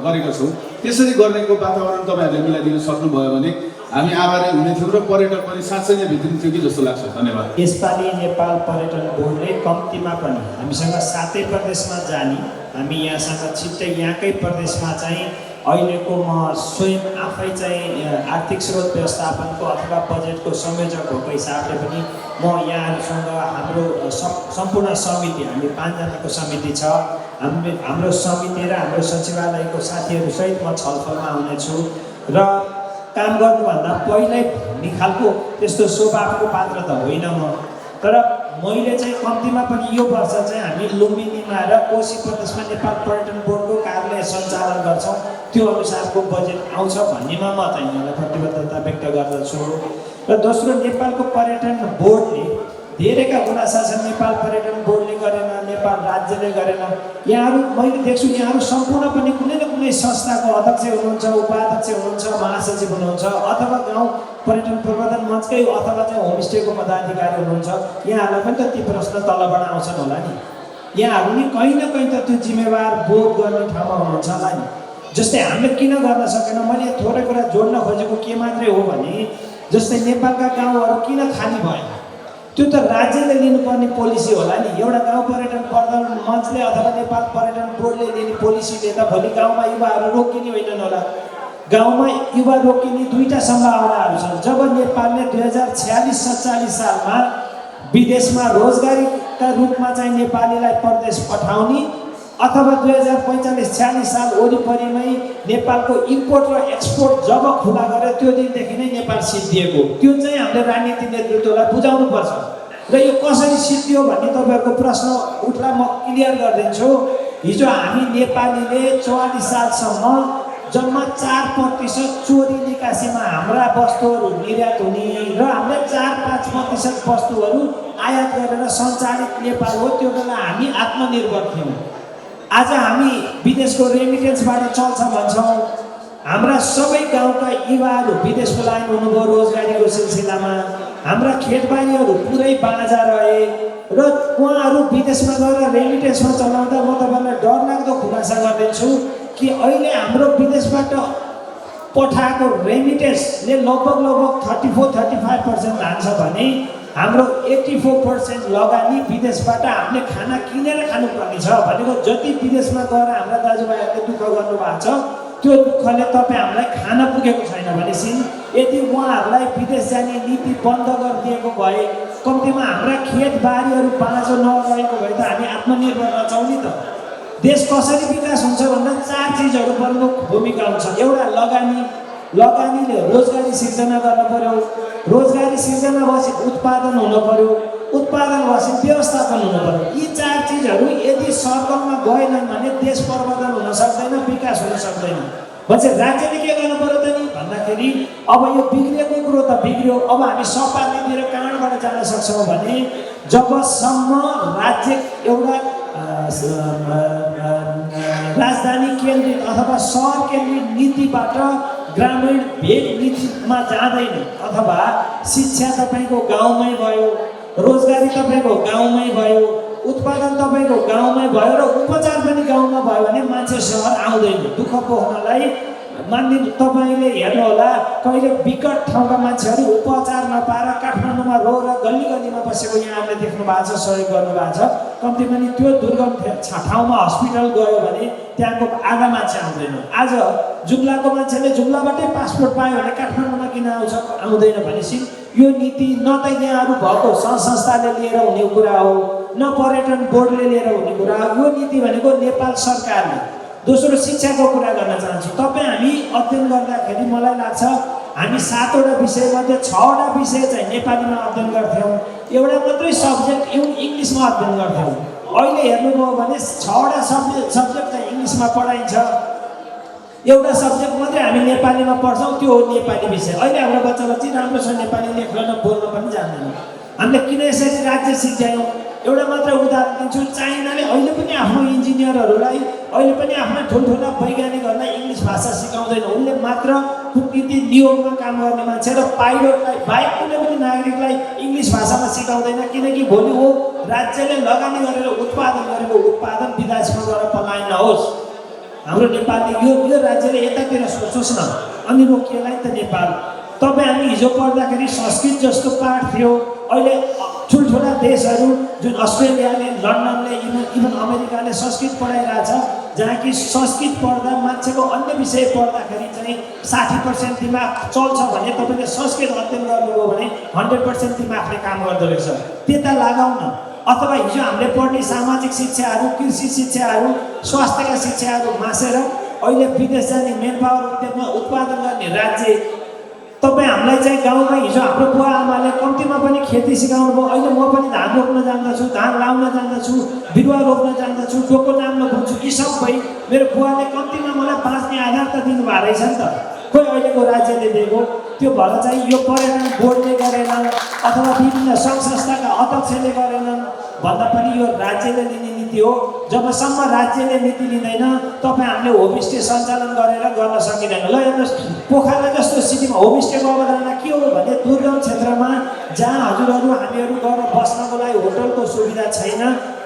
गरेका छौँ त्यसरी गर्नेको वातावरण तपाईँहरूले मिलाइदिन सक्नुभयो भने हामी आभारी हुने थियौँ र पर्यटक पनि साँच्चै नै भित्रिन्थ्यो कि जस्तो लाग्छ। धन्यवाद। यसपालि नेपाल पर्यटन बोर्डले कम्तीमा पनि हामीसँग 7 प्रदेशमा जाने, हामी यहाँसँग छिट्टै यहाँकै प्रदेशमा चाहिँ अहिलेको म स्वयं आफै चाहिँ आर्थिक स्रोत व्यवस्थापनको अथवा बजेटको संयोजक भएको हिसाबले पनि म यहाँहरूसँग हाम्रो सम्पूर्ण समिति, हामी 5 जनाको समिति छ, हाम्रो समिति र हाम्रो सचिवालयको साथीहरूसहित म छलफलमा आउनेछु र काम गर्नुभन्दा पहिल्यै भन्ने खालको त्यस्तो स्वभावको पात्र त होइन म। तर मैले चाहिँ कम्तीमा पनि यो वर्ष चाहिँ हामी लुम्बिनीमा र कोशी प्रदेशमा नेपाल पर्यटन बोर्डको कार्यालय सञ्चालन गर्छौँ, त्यो अनुसारको बजेट आउँछ भन्नेमा म चाहिँ यहाँलाई प्रतिबद्धता व्यक्त गर्दछु। र दोस्रो, नेपालको पर्यटन बोर्डले धेरैका गुनासा छन्। नेपाल पर्यटन बोर्डले गरेन, नेपाल राज्यले गरेन। यहाँहरू मैले देख्छु यहाँहरू सम्पूर्ण पनि कुनै न कुनै संस्थाको अध्यक्ष हुनुहुन्छ, उपाध्यक्ष हुनुहुन्छ, महासचिव हुनुहुन्छ, अथवा गाउँ पर्यटन प्रबन्धन मञ्चकै अथवा चाहिँ होमस्टेको पदाधिकारी हुनुहुन्छ। यहाँहरूलाई पनि त ती प्रश्न तलबाट आउँछन् होला नि। यहाँहरू नि कहीँ न कहीँ त त्यो जिम्मेवार बोध गर्ने ठाउँमा हुनुहुन्छ होला नि। जस्तै हामीले किन गर्न सकेन, मैले थोरै कुरा जोड्न खोजेको के मात्रै हो भने जस्तै नेपालका गाउँहरू किन खाली भएन, त्यो त राज्यले लिनुपर्ने पोलिसी होला नि। एउटा गाउँ पर्यटन प्रबन्धन मञ्चले अथवा नेपाल पर्यटन बोर्डले लिने पोलिसीले त भोलि गाउँमा युवाहरू रोकिने होइनन् होला। गाउँमा युवा रोकिने 2टा सम्भावनाहरू छन्। जब नेपालले 2046-47 सालमा विदेशमा रोजगारीका रूपमा चाहिँ नेपालीलाई परदेश पठाउने अथवा 2045-46 साल वरिपरिमै नेपालको इम्पोर्ट र एक्सपोर्ट जब खुला गर्यो त्यो दिनदेखि नै नेपाल सिद्धिएको, त्यो चाहिँ हामीले राजनीति नेतृत्वलाई बुझाउनुपर्छ। र यो कसरी सिद्धियो भन्ने तपाईँहरूको प्रश्न उठ्ला, म क्लियर गरिदिन्छु। हिजो हामी नेपालीले 44 सालसम्म जम्मा 4% चोरी निकासीमा हाम्रा वस्तुहरू निर्यात हुने र हामीले 4-5% वस्तुहरू आयात गरेर सञ्चालित नेपाल हो। त्यो बेला हामी आत्मनिर्भर थियौँ। आज हामी विदेशको रेमिटेन्सबाट चल्छ भन्छौँ। हाम्रा सबै गाउँका युवाहरू विदेश पलायन हुनुभयो रोजगारीको सिलसिलामा। हाम्रा खेतबारीहरू पुरै बाँझा रहे र उहाँहरू विदेशमा गएर रेमिटेन्समा चलाउँदा म तपाईँलाई डरलाग्दो खुलासा गरिदिन्छु कि अहिले हाम्रो विदेशबाट पठाएको रेमिटेन्सले लगभग 34-35% जान्छ भने हाम्रो 84% लगानी विदेशबाट हामीले खाना किनेर खानुपर्ने छ। भनेको जति विदेशमा गएर हाम्रा दाजुभाइहरूले दुःख गर्नुभएको छ त्यो दुःखले तपाईँ हामीलाई खान पुगेको छैन भनेपछि यदि उहाँहरूलाई विदेश जाने नीति बन्द गरिदिएको भए कम्तीमा हाम्रा खेतबारीहरू बाँझो नरहेको भए त हामी आत्मनिर्भर रहन्छौँ नि त। देश कसरी विकास हुन्छ भन्दा 4 चिजहरू प्रमुख भूमिका हुन्छ। एउटा लगानीले रोजगारी सिर्जना गर्न पर्यो, रोजगारी सिर्जना भएपछि उत्पादन हुन पर्यो, उत्पादन भएपछि व्यवस्थापन हुन पर्यो। यी 4 चिजहरू यदि सर्कलमा गएनन् भने देश प्रवर्धन हुन सक्दैन, विकास हुन सक्दैन। भनेपछि राज्यले के गर्नु पर्यो त नि भन्दाखेरि अब यो बिग्रिएको कुरो त बिग्रियो, अब हामी सफा नीति र कहाँबाट जान सक्छौँ भने जबसम्म राज्य एउटा राजधानी केन्द्रित अथवा सहर केन्द्रित नीतिबाट ग्रामीण भेग नीतिमा जाँदैन, अथवा शिक्षा तपाईँको गाउँमै भयो, रोजगारी तपाईँको गाउँमै भयो, उत्पादन तपाईँको गाउँमै भयो र उपचार पनि गाउँमा भयो भने मान्छे सहर आउँदैन। दुःख पोख्नलाई मानिदिनु, तपाईँले हेर्नुहोला कहिले विकट ठाउँका मान्छेहरू उपचार नपाएर काठमाडौँमा रो र गल्ली गल्लीमा बसेको यहाँले देख्नु भएको छ, सहयोग गर्नुभएको छ। कम्ती पनि त्यो दुर्गम ठाउँमा हस्पिटल गयो भने त्यहाँको आधा मान्छे आउँदैन। आज जुम्लाको मान्छेले जुम्लाबाटै पासपोर्ट पायो भने काठमाडौँमा किन आउँदैन भनेपछि यो नीति न त यहाँहरू भएको सङ्घ संस्थाले लिएर हुने कुरा हो, न पर्यटन बोर्डले लिएर हुने कुरा हो। यो नीति भनेको नेपाल सरकारले। दोस्रो शिक्षाको कुरा गर्न चाहन्छु। तपाईँ हामी अध्ययन गर्दाखेरि मलाई लाग्छ हामी 7वटा विषयमध्ये 6वटा विषय चाहिँ नेपालीमा अध्ययन गर्थ्यौँ, एउटा मात्रै सब्जेक्ट इङ्ग्लिसमा अध्ययन गर्थ्यौँ। अहिले हेर्नुभयो भने 6वटा सब्जेक्ट चाहिँ इङ्ग्लिसमा पढाइन्छ, एउटा सब्जेक्ट मात्रै हामी नेपालीमा पढ्छौँ, त्यो हो नेपाली विषय। अहिले हाम्रो बच्चा-बच्ची राम्रोसँग नेपाली लेख्न बोल्न पनि जान्दैन। हामीले किन यसरी राज्य सिध्यायौँ? एउटा मात्र उदाहरण दिन्छु। चाइनाले अहिले पनि आफ्नो इन्जिनियरहरूलाई, अहिले पनि आफ्नो ठुल्ठुला वैज्ञानिकहरूलाई इङ्ग्लिस भाषा सिकाउँदैन। उनले मात्र कूटनीति नियोगमा काम गर्ने मान्छे र पाइलटलाई बाहेक कुनै पनि नागरिकलाई इङ्ग्लिस भाषामा सिकाउँदैन, किनकि भोलि वो राज्यले लगानी गरेर उत्पादन गरेको उत्पादन विदेशमा गएर पलायन नहोस्। हाम्रो नेपालले यो राज्यले यतातिर सोचोस् न, अनि रोकिएला नि त नेपाल। तपाईँ हामी हिजो पढ्दाखेरि संस्कृत जस्तो पाठ थियो, अहिले ठुल्ठुला देशहरू जुन अस्ट्रेलियाले, लन्डनले, इभन अमेरिकाले संस्कृत पढाइरहेछ, जहाँ कि संस्कृत पढ्दा मान्छेको अन्य विषय पढ्दाखेरि चाहिँ 60% दिमाग चल्छ भने तपाईँले संस्कृत अध्ययन गर्नुभयो भने 100% दिमागले काम गर्दो रहेछ। त्यता लगाउन। अथवा हिजो हामीले पढ्ने सामाजिक शिक्षाहरू, कृषि शिक्षाहरू, स्वास्थ्यका शिक्षाहरू मासेर अहिले विदेश जाने मेन पावर उद्योगमा उत्पादन गर्ने राज्य। तपाईँ हामीलाई चाहिँ गाउँमा हिजो हाम्रो बुवा आमाले कम्तीमा पनि खेती सिकाउनु भयो। अहिले म पनि धान रोप्न जान्दछु, धान लाउन जान्दछु, बिरुवा रोप्न जान्दछु, डोको नाम्न बुझ्छु। यी सबै मेरो बुवाले कम्तीमा मलाई बाँच्ने आधार त दिनुभएको रहेछ नि त। खोइ अहिलेको राज्यले दिएको त्यो भएर चाहिँ यो पर्यटन बोर्डले गरेन अथवा विभिन्न सङ्घ संस्थाका अध्यक्षले गरेनन् भन्दा पनि यो राज्यले लिने नीति हो। जबसम्म राज्यले नीति लिँदैन तपाईँ हामीले होमस्टे सञ्चालन गरेर गर्न सकिँदैन। ल हेर्नुहोस्, पोखरा जस्तो सिटीमा होमस्टेको अवधारणा के हो भने दुर्गम क्षेत्रमा जहाँ हजुरहरू हामीहरू गएर बस्नको लागि होटलको सुविधा छैन,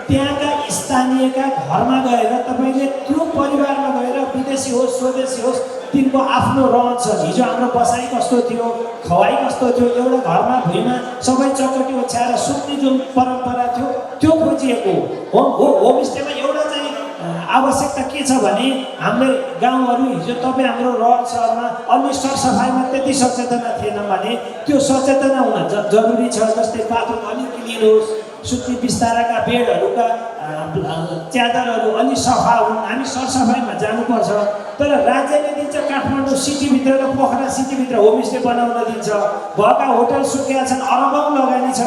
त्यहाँका स्थानीयका घरमा गएर तपाईँले त्यो परिवारमा गएर विदेशी होस् स्वदेशी होस् तिनको आफ्नो रहन छ। हिजो हाम्रो बसाइ कस्तो थियो, खवाई कस्तो थियो, एउटा घरमा भुइँमा सबै चकटी ओछ्याएर सुत्ने जुन परम्परा थियो त्यो खोजिएको हो। होमस्टेमा एउटा चाहिँ आवश्यकता के छ भने हामीले गाउँहरू हिजो तपाईँ हाम्रो रहन सहरमा अलि सरसफाइमा त्यति सचेतना थिएन भने त्यो सचेतना हुन जरुरी छ। जस्तै बाथरुम अलिक क्लिन होस्, सुत्ने बिस्ताराका बेडहरूका च्यादरहरू अलि सफा हुन्, हामी सरसफाइमा जानुपर्छ। तर राज्यले दिन्छ काठमाडौँ सिटीभित्र र पोखरा सिटीभित्र होमस्टे बनाउन दिन्छ, भएका होटल सुकेका छन्, अरबौँ लगानी छ।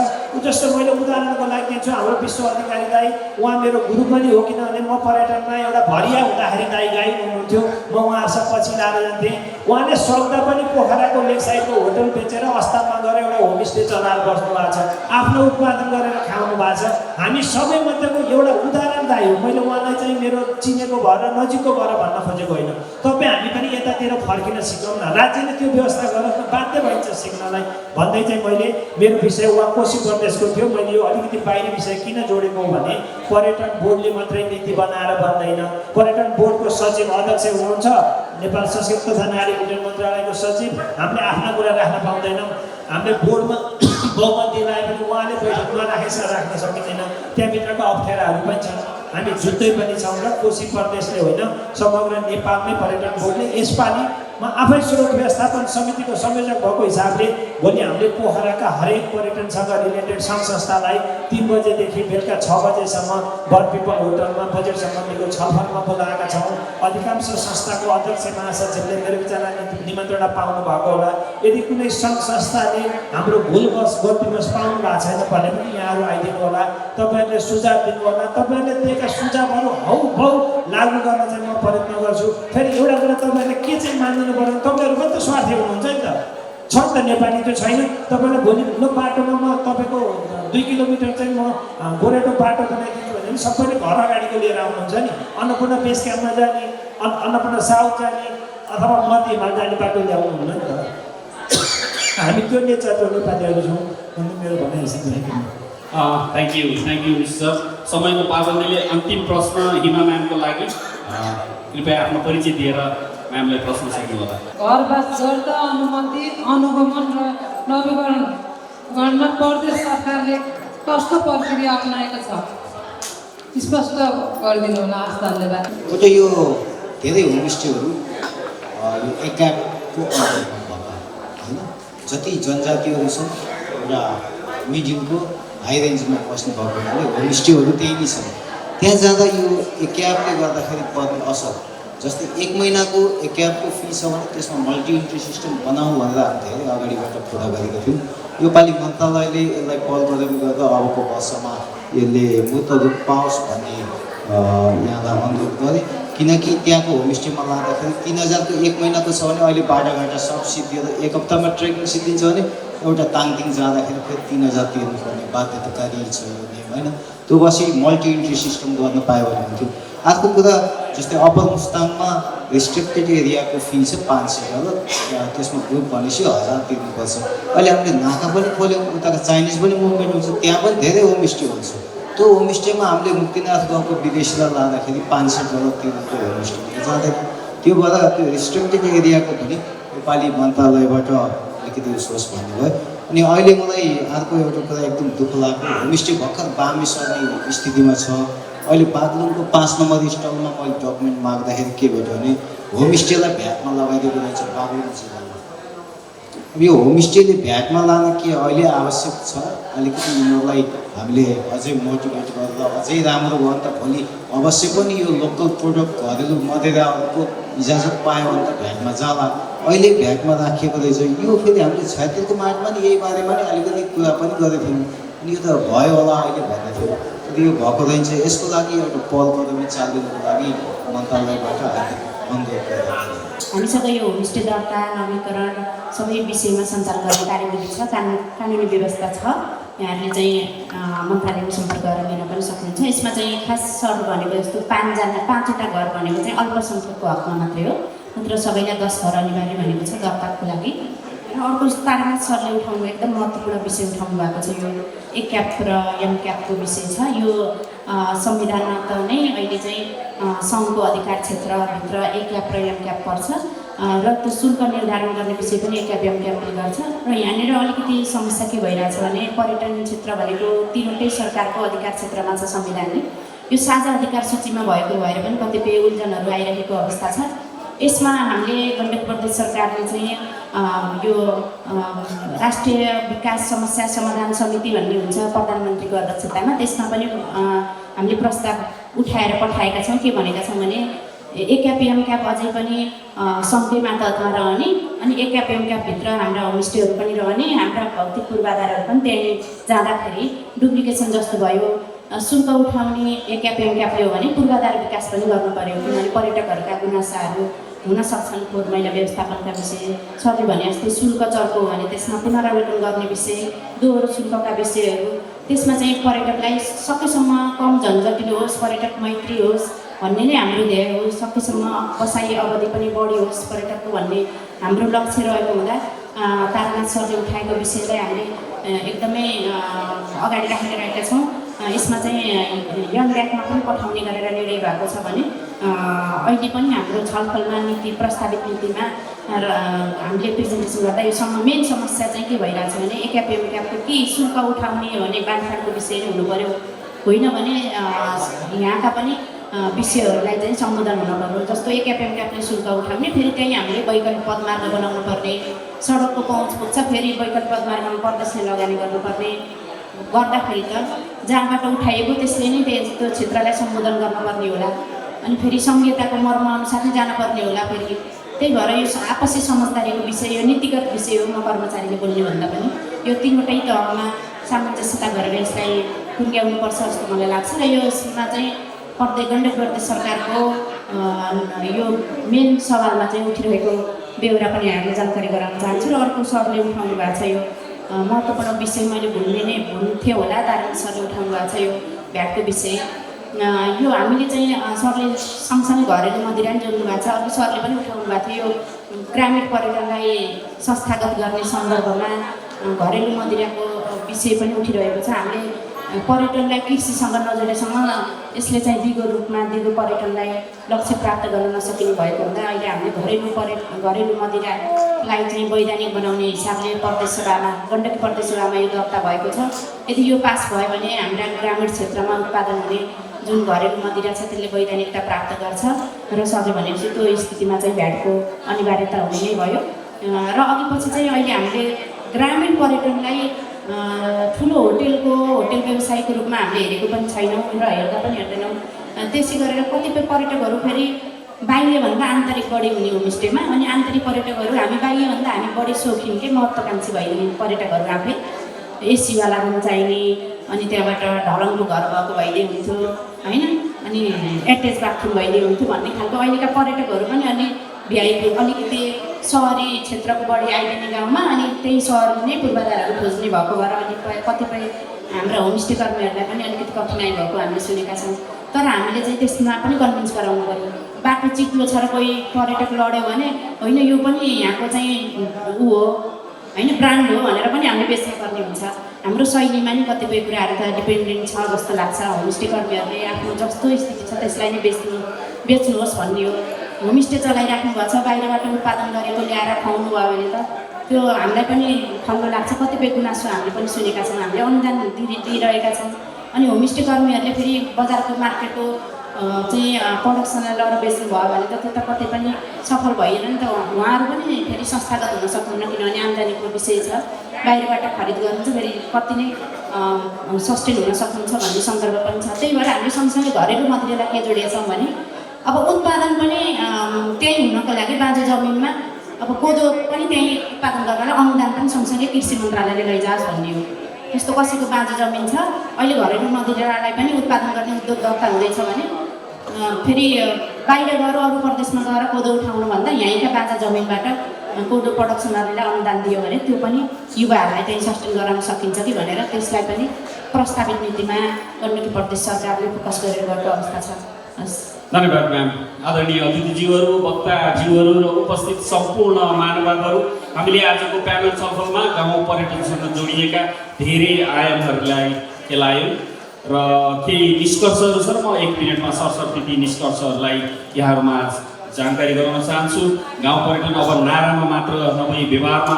जस्तो मैले उदाहरणको लागि दिन्छु, हाम्रो विश्व अधिकारी दाई, उहाँ मेरो गुरु पनि हो, किनभने म पर्यटनमा एउटा भरिया हुँदाखेरि दाई गाइड हुनुहुन्थ्यो, म उहाँहरूसँग पछि लाएर जान्थेँ। उहाँले सक्दा पनि पोखराको लेक साइडको होटल बेचेर अस्तापमा गएर एउटा होमस्टे चलाएर बस्नु भएको छ, आफ्नो उत्पादन गरेर खाउनु भएको छ। हामी सबैमध्येको एउटा उदाहरण दाई हो। मैले उहाँलाई चाहिँ मेरो चिनेको भएर नजिकको भएर भन्न खोजेको होइन। तपाईँ हामी पनि यतातिर फर्किन सिकौँ न, राज्यले त्यो व्यवस्था गरेर बाध्य भइन्छ सिक्नलाई भन्दै चाहिँ मैले मेरो विषय उहाँ कोशी प्रदेशको थियो। मैले यो अलिकति बाहिरी विषय किन जोडेको हो भने पर्यटन बोर्डले मात्रै नीति बनाएर बन्दैन। पर्यटन बोर्डको सचिव अध्यक्ष हुनुहुन्छ, नेपाल संस्कृति तथा नारी उड्डयन मन्त्रालयको सचिव। हामीले आफ्ना कुरा राख्न पाउँदैनौँ। हामीले बोर्डमा बहुमत दिलाए पनि उहाँले बैठकमा राख्न सकिँदैन, त्यहाँभित्रको अप्ठ्याराहरू पनि छन्। हामी जुट्दै पनि छौँ र कोशी प्रदेशले होइन समग्र नेपालमै पर्यटन बोर्डले यसपालि म आफै स्रोत व्यवस्थापन समितिको संयोजक भएको हिसाबले भोलि हामीले पोखराका हरेक पर्यटनसँग रिलेटेड सङ्घ संस्थालाई 3 बजेदेखि बेलुका 6 बजेसम्म बर पिपल होटलमा बजेट सम्बन्धीको छलफलमा बोलाएका छौँ। अधिकांश संस्थाको अध्यक्ष महासचिवले मेरो विचारमा निमन्त्रणा पाउनु भएको होला। यदि कुनै सङ्घ संस्थाले हाम्रो भुलवश गल्तीवश पाउनु भएको छैन भने पनि यहाँहरू आइदिनु होला, तपाईँहरूले सुझाव दिनु होला। तपाईँहरूले दिएका सुझावहरू हाउभाउ लागू गर्न चाहिँ म प्रयत्न गर्छु। फेरि एउटा कुरा तपाईँहरूले के चाहिँ मान्नु पर्यो, तपाईँहरू पनि त स्वार्थी हुनुहुन्छ नि त, छ नि त नेपाली त्यो छैन। तपाईँले भोलि ठुलो बाटोमा म तपाईँको 2 किलोमिटर चाहिँ म गोरेटो बाटो बनाइदिन्छु भने पनि सबैले घर अगाडिको लिएर आउनुहुन्छ नि। अन्नपूर्ण बेस क्याम्पमा जाने, अन्नपूर्ण साउथ जाने अथवा मध्य हिमाल जाने बाटो ल्याउनुहुन्न नि त। हामी त्यो नेचरको नेपालीहरू छौँ भन्ने मेरो भनाइ हिसाबले। Thank you sir. समयको पाबन्दीले अन्तिम प्रश्न हिमा म्यामको लागि कृपया आफ्नो परिचय दिएर म्यामलाई प्रश्न सोध्नु होला। घरवास गर्दा अनुमोदित अनुगमन र नवीकरण गर्न प्रदेश सरकारले कस्तो प्रक्रिया अपनाएको छ स्पष्ट गरिदिनु होला, हस् धन्यवाद। एउटा यो धेरै होमस्टेहरू यो एकाको अन्तर्गत होइन, जति जनजातिहरू छन् र मिडियमको हाई रेन्जमा बस्नु भएको हुनाले होमस्टेहरू त्यही नै छन्। त्यहाँ जाँदा यो एकापले गर्दाखेरि पर्ने असर, जस्तै 1 महिनाको एकापको फी छ भने त्यसमा मल्टी इन्ट्री सिस्टम बनाऊ भनेर हामी धेरै अगाडिबाट कुरा गरेका थियौँ। योपालि मन्त्रालयले यसलाई पहल कदमी गर्दा अबको वर्षमा यसले मूर्त रूप पाओस् भन्ने यहाँलाई अनुरोध गरेँ। किनकि त्यहाँको होमस्टेमा लाँदाखेरि 3000 को 1 महिनाको छ भने अहिले बाटाघाटा सब सिद्धिएर 1 हप्तामा ट्रेकिङ सिद्धिन्छ भने एउटा ताङतिङ जाँदाखेरि फेरि 3000 तिर्नुपर्ने बाध्यताकारी छ यो नियम होइन। त्यो बसी मल्टी इन्ट्री सिस्टम गर्न पायो भने हुन्थ्यो। अर्को कुरा जस्तै अप्पर मुस्ताङमा रेस्ट्रिक्टेड एरियाको फी छ 500 र त्यसमा ग्रुप भनेपछि 1000 तिर्नुपर्छ। अहिले हामीले नाका पनि खोल्यौँ, उताको चाइनिज पनि मुभमेन्ट हुन्छ, त्यहाँ पनि धेरै होमस्टे हुन्छ। त्यो होमस्टेमा हामीले मुक्तिनाथ गाउँको विदेशीलाई लाँदाखेरि $500 तिर्नुको होमस्टेमा जाँदैन। त्यो भएर त्यो रेस्ट्रिक्टेड एरियाको पनि योपालि मन्त्रालयबाट अलिकति सोच भन्नुभयो। अनि अहिले मलाई अर्को एउटा कुरा एकदम दुःख लाग्यो, होमस्टे भर्खर बामी सर्ने स्थितिमा छ। अहिले बागलुङको 5 नम्बर स्टलमा मैले डकुमेन्ट माग्दाखेरि के भेट्यो भने होमस्टेलाई भ्याटमा लगाइदिएको रहेछ बागलुङ जिल्लामा। अब यो होमस्टेले भ्याटमा लान के अहिले आवश्यक छ, अलिकति यिनीहरूलाई हामीले अझै मोटिभेट गरेर अझै राम्रो भयो भने त भोलि अवश्य पनि यो लोकल प्रोडक्ट घरेलु मदिराको इजाजत पायो भने त भ्याटमा जाला। अहिले भ्याटमा राखिएको रहेछ। यो फेरि हामीले 76 मार्चमा नि यही बारेमा नि अलिकति कुरा पनि गरेको थियौँ। अनि यो त भयो होला अहिले भन्ने थियो, यो भएको रहेछ। यसको लागि एउटा पहल कदमी चालिनुको लागि मन्त्रालयबाट अनुरोध गरेको थिएँ। हामीसँग यो होमस्टे दर्ता नवीकरण सबै विषयमा सञ्चालन गर्ने कार्यविधि छ, कानुनी व्यवस्था छ। यहाँहरूले चाहिँ मन्त्रालयमा सम्पर्क गरेर लिन पनि सक्नुहुन्छ। यसमा चाहिँ खास सर भनेको जस्तो 5वटा घर भनेको चाहिँ अल्पसङ्ख्यकको हकमा मात्रै हो, नत्र सबैलाई 10 घर अनिवार्य भनेको छ दर्ताको लागि। अर्को तारानाथ सरले उठाउनु एकदम महत्त्वपूर्ण विषय उठाउनु भएको छ, यो एक्याप र एमक्यापको विषय छ। यो संविधानमा त नै अहिले चाहिँ सङ्घको अधिकार क्षेत्रभित्र एक्याप र एमक्याप पर्छ र त्यो शुल्क निर्धारण गर्ने विषय पनि एक्याप एमक्यापले गर्छ। र यहाँनिर अलिकति समस्या के भइरहेछ भने पर्यटन क्षेत्र भनेको तीनवटै सरकारको अधिकार क्षेत्रमा छ संविधानले। यो साझा अधिकार सूचीमा भएको भएर पनि कतिपय उल्झनहरू आइरहेको अवस्था छ। यसमा हामीले गण्डकी प्रदेश सरकारले चाहिँ यो राष्ट्रिय विकास समस्या समाधान समिति भन्ने हुन्छ प्रधानमन्त्रीको अध्यक्षतामा, त्यसमा पनि हामीले प्रस्ताव उठाएर पठाएका छौँ। के भनेका छौँ भने एक्याप एमक्याप अझै पनि सङ्घकै मातहतमा रहने, अनि एक्याप एमक्यापभित्र हाम्रा होमस्टेहरू पनि रहने, हाम्रा भौतिक पूर्वाधारहरू पनि त्यहीँ जाँदाखेरि डुप्लिकेसन जस्तो भयो। शुल्क उठाउने एक्याप एमक्यापले हो भने पूर्वाधार विकास पनि गर्नु पर्यो, किनभने पर्यटकहरूका गुनासाहरू हुन सक्छन्। फोहोर मैला व्यवस्थापनका विषय, सरले भने जस्तै शुल्क चर्को हो भने त्यसमा पुनरावलोकन गर्ने विषय, दोहोरो शुल्कका विषयहरू, त्यसमा चाहिँ पर्यटकलाई सकेसम्म कम झन्झटिलो होस्, पर्यटक मैत्री होस् भन्ने नै हाम्रो ध्येय हो। सकेसम्म बसाइ अवधि पनि बढी होस् पर्यटकको भन्ने हाम्रो लक्ष्य रहेको हुँदा तारानाथ सरले उठाएको विषयलाई हामीले एकदमै अगाडि राखिरहेका छौँ। यसमा चाहिँ यङ ल्याकमा पनि पठाउने गरेर निर्णय भएको छ भने अहिले पनि हाम्रो छलफलमा नीति प्रस्तावित नीतिमा र हामीले प्रेजेन्टेसन गर्दा योसँग मेन समस्या चाहिँ के भइरहेछ भने एक्याप एमक्यापको के शुल्क उठाउने भने बाँडफाँडको विषय नै हुनु पऱ्यो। होइन भने यहाँका पनि विषयहरूलाई चाहिँ सम्बोधन हुनुपर्ने, जस्तो एक एफएमले शुल्क उठाउने, फेरि त्यहीँ हामीले वैकल्पिक पदमार्ग बनाउनु पर्ने, सडकको पहुँच पुग्छ फेरि वैकल्पिक पदमार्गमा प्रदेशले लगानी गर्नुपर्ने, गर्दाखेरि त जहाँबाट उठाइएको त्यसले नै त्यो क्षेत्रलाई सम्बोधन गर्नुपर्ने होला, अनि फेरि संहिताको मर्मअनुसार नै जानुपर्ने होला। फेरि त्यही भएर यो आपसी समझदारीको विषय, यो नीतिगत विषय हो। म कर्मचारीले बोल्ने भन्दा पनि यो तीनवटै तहमा सामञ्जस्यता गरेर यसलाई टुङ्ग्याउनुपर्छ जस्तो मलाई लाग्छ। र यसमा चाहिँ गण्डकी प्रदेश सरकारको यो मेन सवालमा चाहिँ उठिरहेको बेहोरा पनि हामीले जानकारी गराउन चाहन्छु। र अर्को सरले उठाउनु भएको छ यो महत्त्वपूर्ण विषय, मैले भुल्थेँ होला, तारिणी सरले उठाउनु भएको छ यो भ्याटको विषय। यो हामीले चाहिँ सरले सँगसँगै घरेलु मदिरा पनि जोड्नु भएको छ, अर्को सरले पनि उठाउनु भएको थियो। यो ग्रामीण पर्यटनलाई संस्थागत गर्ने सन्दर्भमा घरेलु मदिराको विषय पनि उठिरहेको छ। हामीले पर्यटनलाई कृषिसँग नजोडेसम्म यसले चाहिँ दिगो पर्यटनलाई लक्ष्य प्राप्त गर्न नसकिने भएको हुँदा अहिले हामीले घरेलु मदिरालाई चाहिँ वैधानिक बनाउने हिसाबले प्रदेश सभामा, गण्डकी प्रदेश सभामा यो दर्ता भएको छ। यदि यो पास भयो भने हाम्रा ग्रामीण क्षेत्रमा उत्पादन हुने जुन घरेलु मदिरा छ त्यसले वैधानिकता प्राप्त गर्छ र सरले भनेपछि त्यो स्थितिमा चाहिँ भ्याटको अनिवार्यता हुने नै भयो। र अघि पछि चाहिँ अहिले हामीले ग्रामीण पर्यटनलाई ठुलो होटेल व्यवसायको रूपमा हामीले हेरेको पनि छैनौँ र हेर्दा पनि हेर्दैनौँ। त्यसै गरेर कतिपय पर्यटकहरू फेरि बाह्यभन्दा आन्तरिक बढी हुने होमस्टेमा, अनि आन्तरिक पर्यटकहरू हामी बाह्यभन्दा हामी बढी सौखिनकै महत्त्वाकाङ्क्षी भइदिने पर्यटकहरू आफै एसीवाला पनि चाहिने, अनि त्यहाँबाट ढलङको घर भएको भइदिए हुन्थ्यो होइन, अनि एट्याच बाथरुम भइदिए हुन्थ्यो भन्ने खालको अहिलेका पर्यटकहरू पनि अलि भ्याइको अलिकति सहरी क्षेत्रको बढी आइदिने गाउँमा, अनि त्यही सहर नै पूर्वाधारहरू खोज्ने भएको भएर अलिक कतिपय हाम्रा होमस्टे कर्मीहरूलाई पनि अलिकति कठिनाइ भएको हामीले सुनेका छौँ। तर हामीले चाहिँ त्यसमा पनि कन्भिन्स गराउनु पऱ्यो। बाटो चिप्लो छ र कोही पर्यटक लड्यो भने होइन यो पनि यहाँको चाहिँ ऊ हो होइन, ब्रान्ड हो भनेर पनि हामीले बेच्नुपर्ने हुन्छ। हाम्रो शैलीमा नि कतिपय कुराहरू त डिपेन्डेन्ट छ जस्तो लाग्छ। होमस्टे कर्मीहरूले आफ्नो जस्तो स्थिति छ त्यसलाई नै बेच्नुहोस् भन्ने हो। होमस्टे चलाइराख्नु भएको छ, बाहिरबाट उत्पादन गरेको ल्याएर खुवाउनु भयो भने त त्यो हामीलाई पनि खल्लो लाग्छ। कतिपय गुनासो हामीले पनि सुनेका छौँ, हामीले अनुदान दिइरहेका छौँ। अनि होमस्टे कर्मीहरूले फेरि बजारको मार्केटको चाहिँ प्रडक्सनलाई लगेर बेच्नु भयो भने त त्यो त कतै पनि सफल भएन नि त। उहाँहरू पनि फेरि संस्थागत हुन सक्नुहुन्न, किनभने आम्दानीको विषय छ, बाहिरबाट खरिद गर्नुहुन्छ, फेरि कति नै सस्टेन हुन सक्नुहुन्छ भन्ने सन्दर्भ पनि छ। त्यही भएर हामीले सँगसँगै घरेलु मदिरालाई के जोडेका छौँ भने अब उत्पादन पनि त्यही हुनको लागि बाँझो जमिनमा अब कोदो पनि त्यही उत्पादन गर्नलाई अनुदान पनि सँगसँगै कृषि मन्त्रालयले लैजाओस् भन्ने हो। त्यस्तो कसैको बाँझो जमिन छ, अहिले घरेलु मदिरालाई पनि उत्पादन गर्ने उद्योग दर्ता हुँदैछ भने फेरि बाहिर गएर अरू प्रदेशमा गएर कोदो उठाउनुभन्दा यहीँका बाँझा जमिनबाट कोदो प्रडक्सनहरूलाई अनुदान दियो भने त्यो पनि युवाहरूलाई चाहिँ सस्टेन गराउन सकिन्छ कि भनेर त्यसलाई पनि प्रस्तावित नीतिमा गण्डकी प्रदेश सरकारले फोकस गरेर गएको अवस्था छ। हस्, धन्यवाद म्याम। आदरणीय अतिथिज्यूहरू, वक्ताज्यूहरू र उपस्थित सम्पूर्ण महानुभावहरू, हामीले आजको प्यानल छलफलमा गाउँ पर्यटनसँग जोडिएका धेरै आयामहरूलाई केलायौँ र केही निष्कर्षहरू छन्। म 1 मिनटमा सरसर्ती ती निष्कर्षहरूलाई यहाँहरूमा जानकारी गराउन चाहन्छु। गाउँ पर्यटन अब नारामा मात्र नभई व्यवहारमा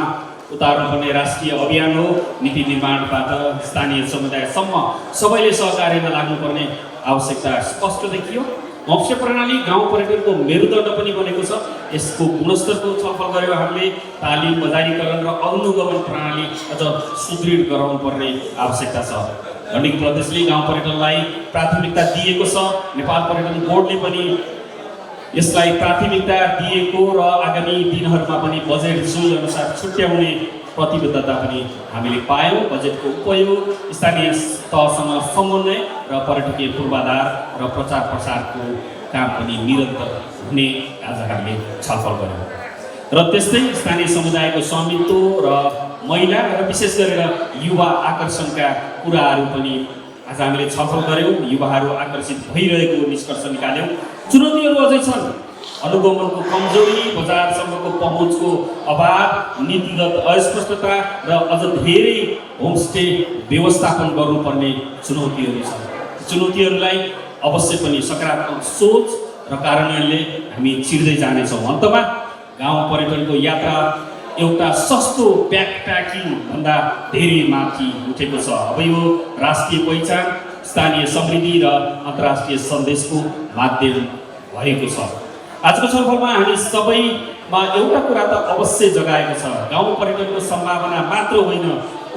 उतार्नुपर्ने राष्ट्रिय अभियान हो। नीति निर्माणबाट स्थानीय समुदायसम्म सबैले सहकार्यमा लाग्नुपर्ने आवश्यकता स्पष्ट देखियो। होमस्टे प्रणाली गाउँ पर्यटनको मेरुदण्ड पनि बनेको छ। यसको गुणस्तरको छलफल गऱ्यो हामीले। तालिम, बजारीकरण र अनुगमन प्रणाली अझ सुदृढ गराउनु पर्ने आवश्यकता छ। गण्डकी प्रदेशले गाउँ पर्यटनलाई प्राथमिकता दिएको छ। नेपाल पर्यटन बोर्डले पनि यसलाई प्राथमिकता दिएको र आगामी दिनहरूमा पनि बजेट जुन अनुसार छुट्याउने प्रतिबद्धता पनि हामीले पायौँ। बजेटको उपयोग, स्थानीय तहसँग समन्वय र पर्यटकीय पूर्वाधार र प्रचार प्रसारको काम पनि निरन्तर हुने आज हामीले छलफल गऱ्यौँ। र त्यस्तै स्थानीय समुदायको स्वामित्व र महिला र विशेष गरेर युवा आकर्षणका कुराहरू पनि आज हामीले छलफल गऱ्यौँ। युवाहरू आकर्षित भइरहेको निष्कर्ष निकाल्यौँ। चुनौतीहरू अझै छन्। अनुगमनको कमजोरी, बजारसम्मको पहुँचको अभाव, नीतिगत अस्पष्टता र अझ धेरै होमस्टे व्यवस्थापन गर्नुपर्ने चुनौतीहरू छन्। चुनौतीहरूलाई अवश्य पनि सकारात्मक सोच र कार्यान्वयनले हामी चिर्दै जानेछौँ। अन्तमा गाउँ पर्यटनको यात्रा एउटा सस्तो ब्याकप्याकिङ भन्दा धेरै माथि उठेको छ। अब यो राष्ट्रिय पहिचान, स्थानीय समृद्धि र अन्तर्राष्ट्रिय सन्देशको माध्यम भएको छ। आजको छलफलमा हामी सबैमा एउटा कुरा त अवश्य जगाएको छ, गाउँ पर्यटनको सम्भावना मात्र होइन,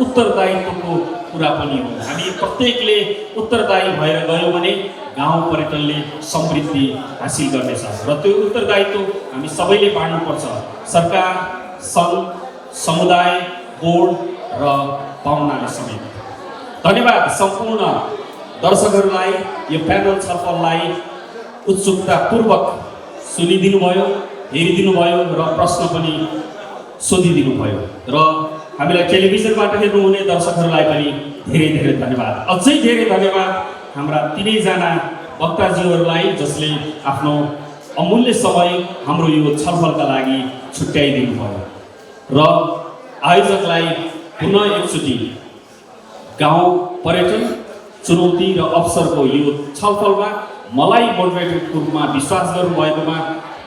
उत्तरदायित्वको कुरा पनि हो। हामी प्रत्येकले उत्तरदायी भएर गयौँ भने गाउँ पर्यटनले समृद्धि हासिल गर्नेछ र त्यो उत्तरदायित्व हामी सबैले बाँड्नुपर्छ, सरकार, सङ्घ, समुदाय, बोर्ड र पाहुनाले समेत। धन्यवाद सम्पूर्ण दर्शकहरूलाई यो प्यानल छलफललाई उत्सुकतापूर्वक सुनिदिनु भयो, हेरिदिनु भयो र प्रश्न पनि सोधिदिनु भयो र हामीलाई टेलिभिजनबाट हेर्नुहुने दर्शकहरूलाई पनि धेरै धेरै धन्यवाद। अझै धेरै धन्यवाद हाम्रा तिनैजना वक्ताजीहरूलाई जसले आफ्नो अमूल्य समय हाम्रो यो छलफलका लागि छुट्याइदिनु भयो र आयोजकलाई पुनः एकचोटि गाउँ पर्यटन चुनौती र अवसरको यो छलफलमा मलाई मोडरेटरको रूपमा विश्वास गर्नुभएकोमा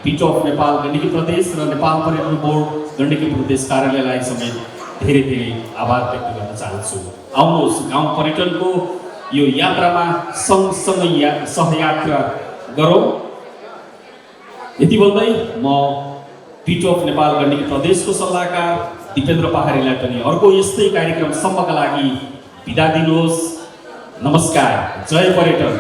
पिट अफ नेपाल गण्डकी प्रदेश र नेपाल पर्यटन बोर्ड गण्डकी प्रदेश कार्यालयलाई समेत धेरै धेरै आभार व्यक्त गर्न चाहन्छु। आउनुहोस् गाउँ पर्यटनको यो यात्रामा सँगसँगै सहयात्रा गरौँ। यति भन्दै म पिट अफ नेपाल गण्डकी प्रदेशको सल्लाहकार दिपेन्द्र पहाडीलाई पनि अर्को यस्तै कार्यक्रमसम्मका लागि बिदा दिनुहोस्। नमस्कार, जय पर्यटन।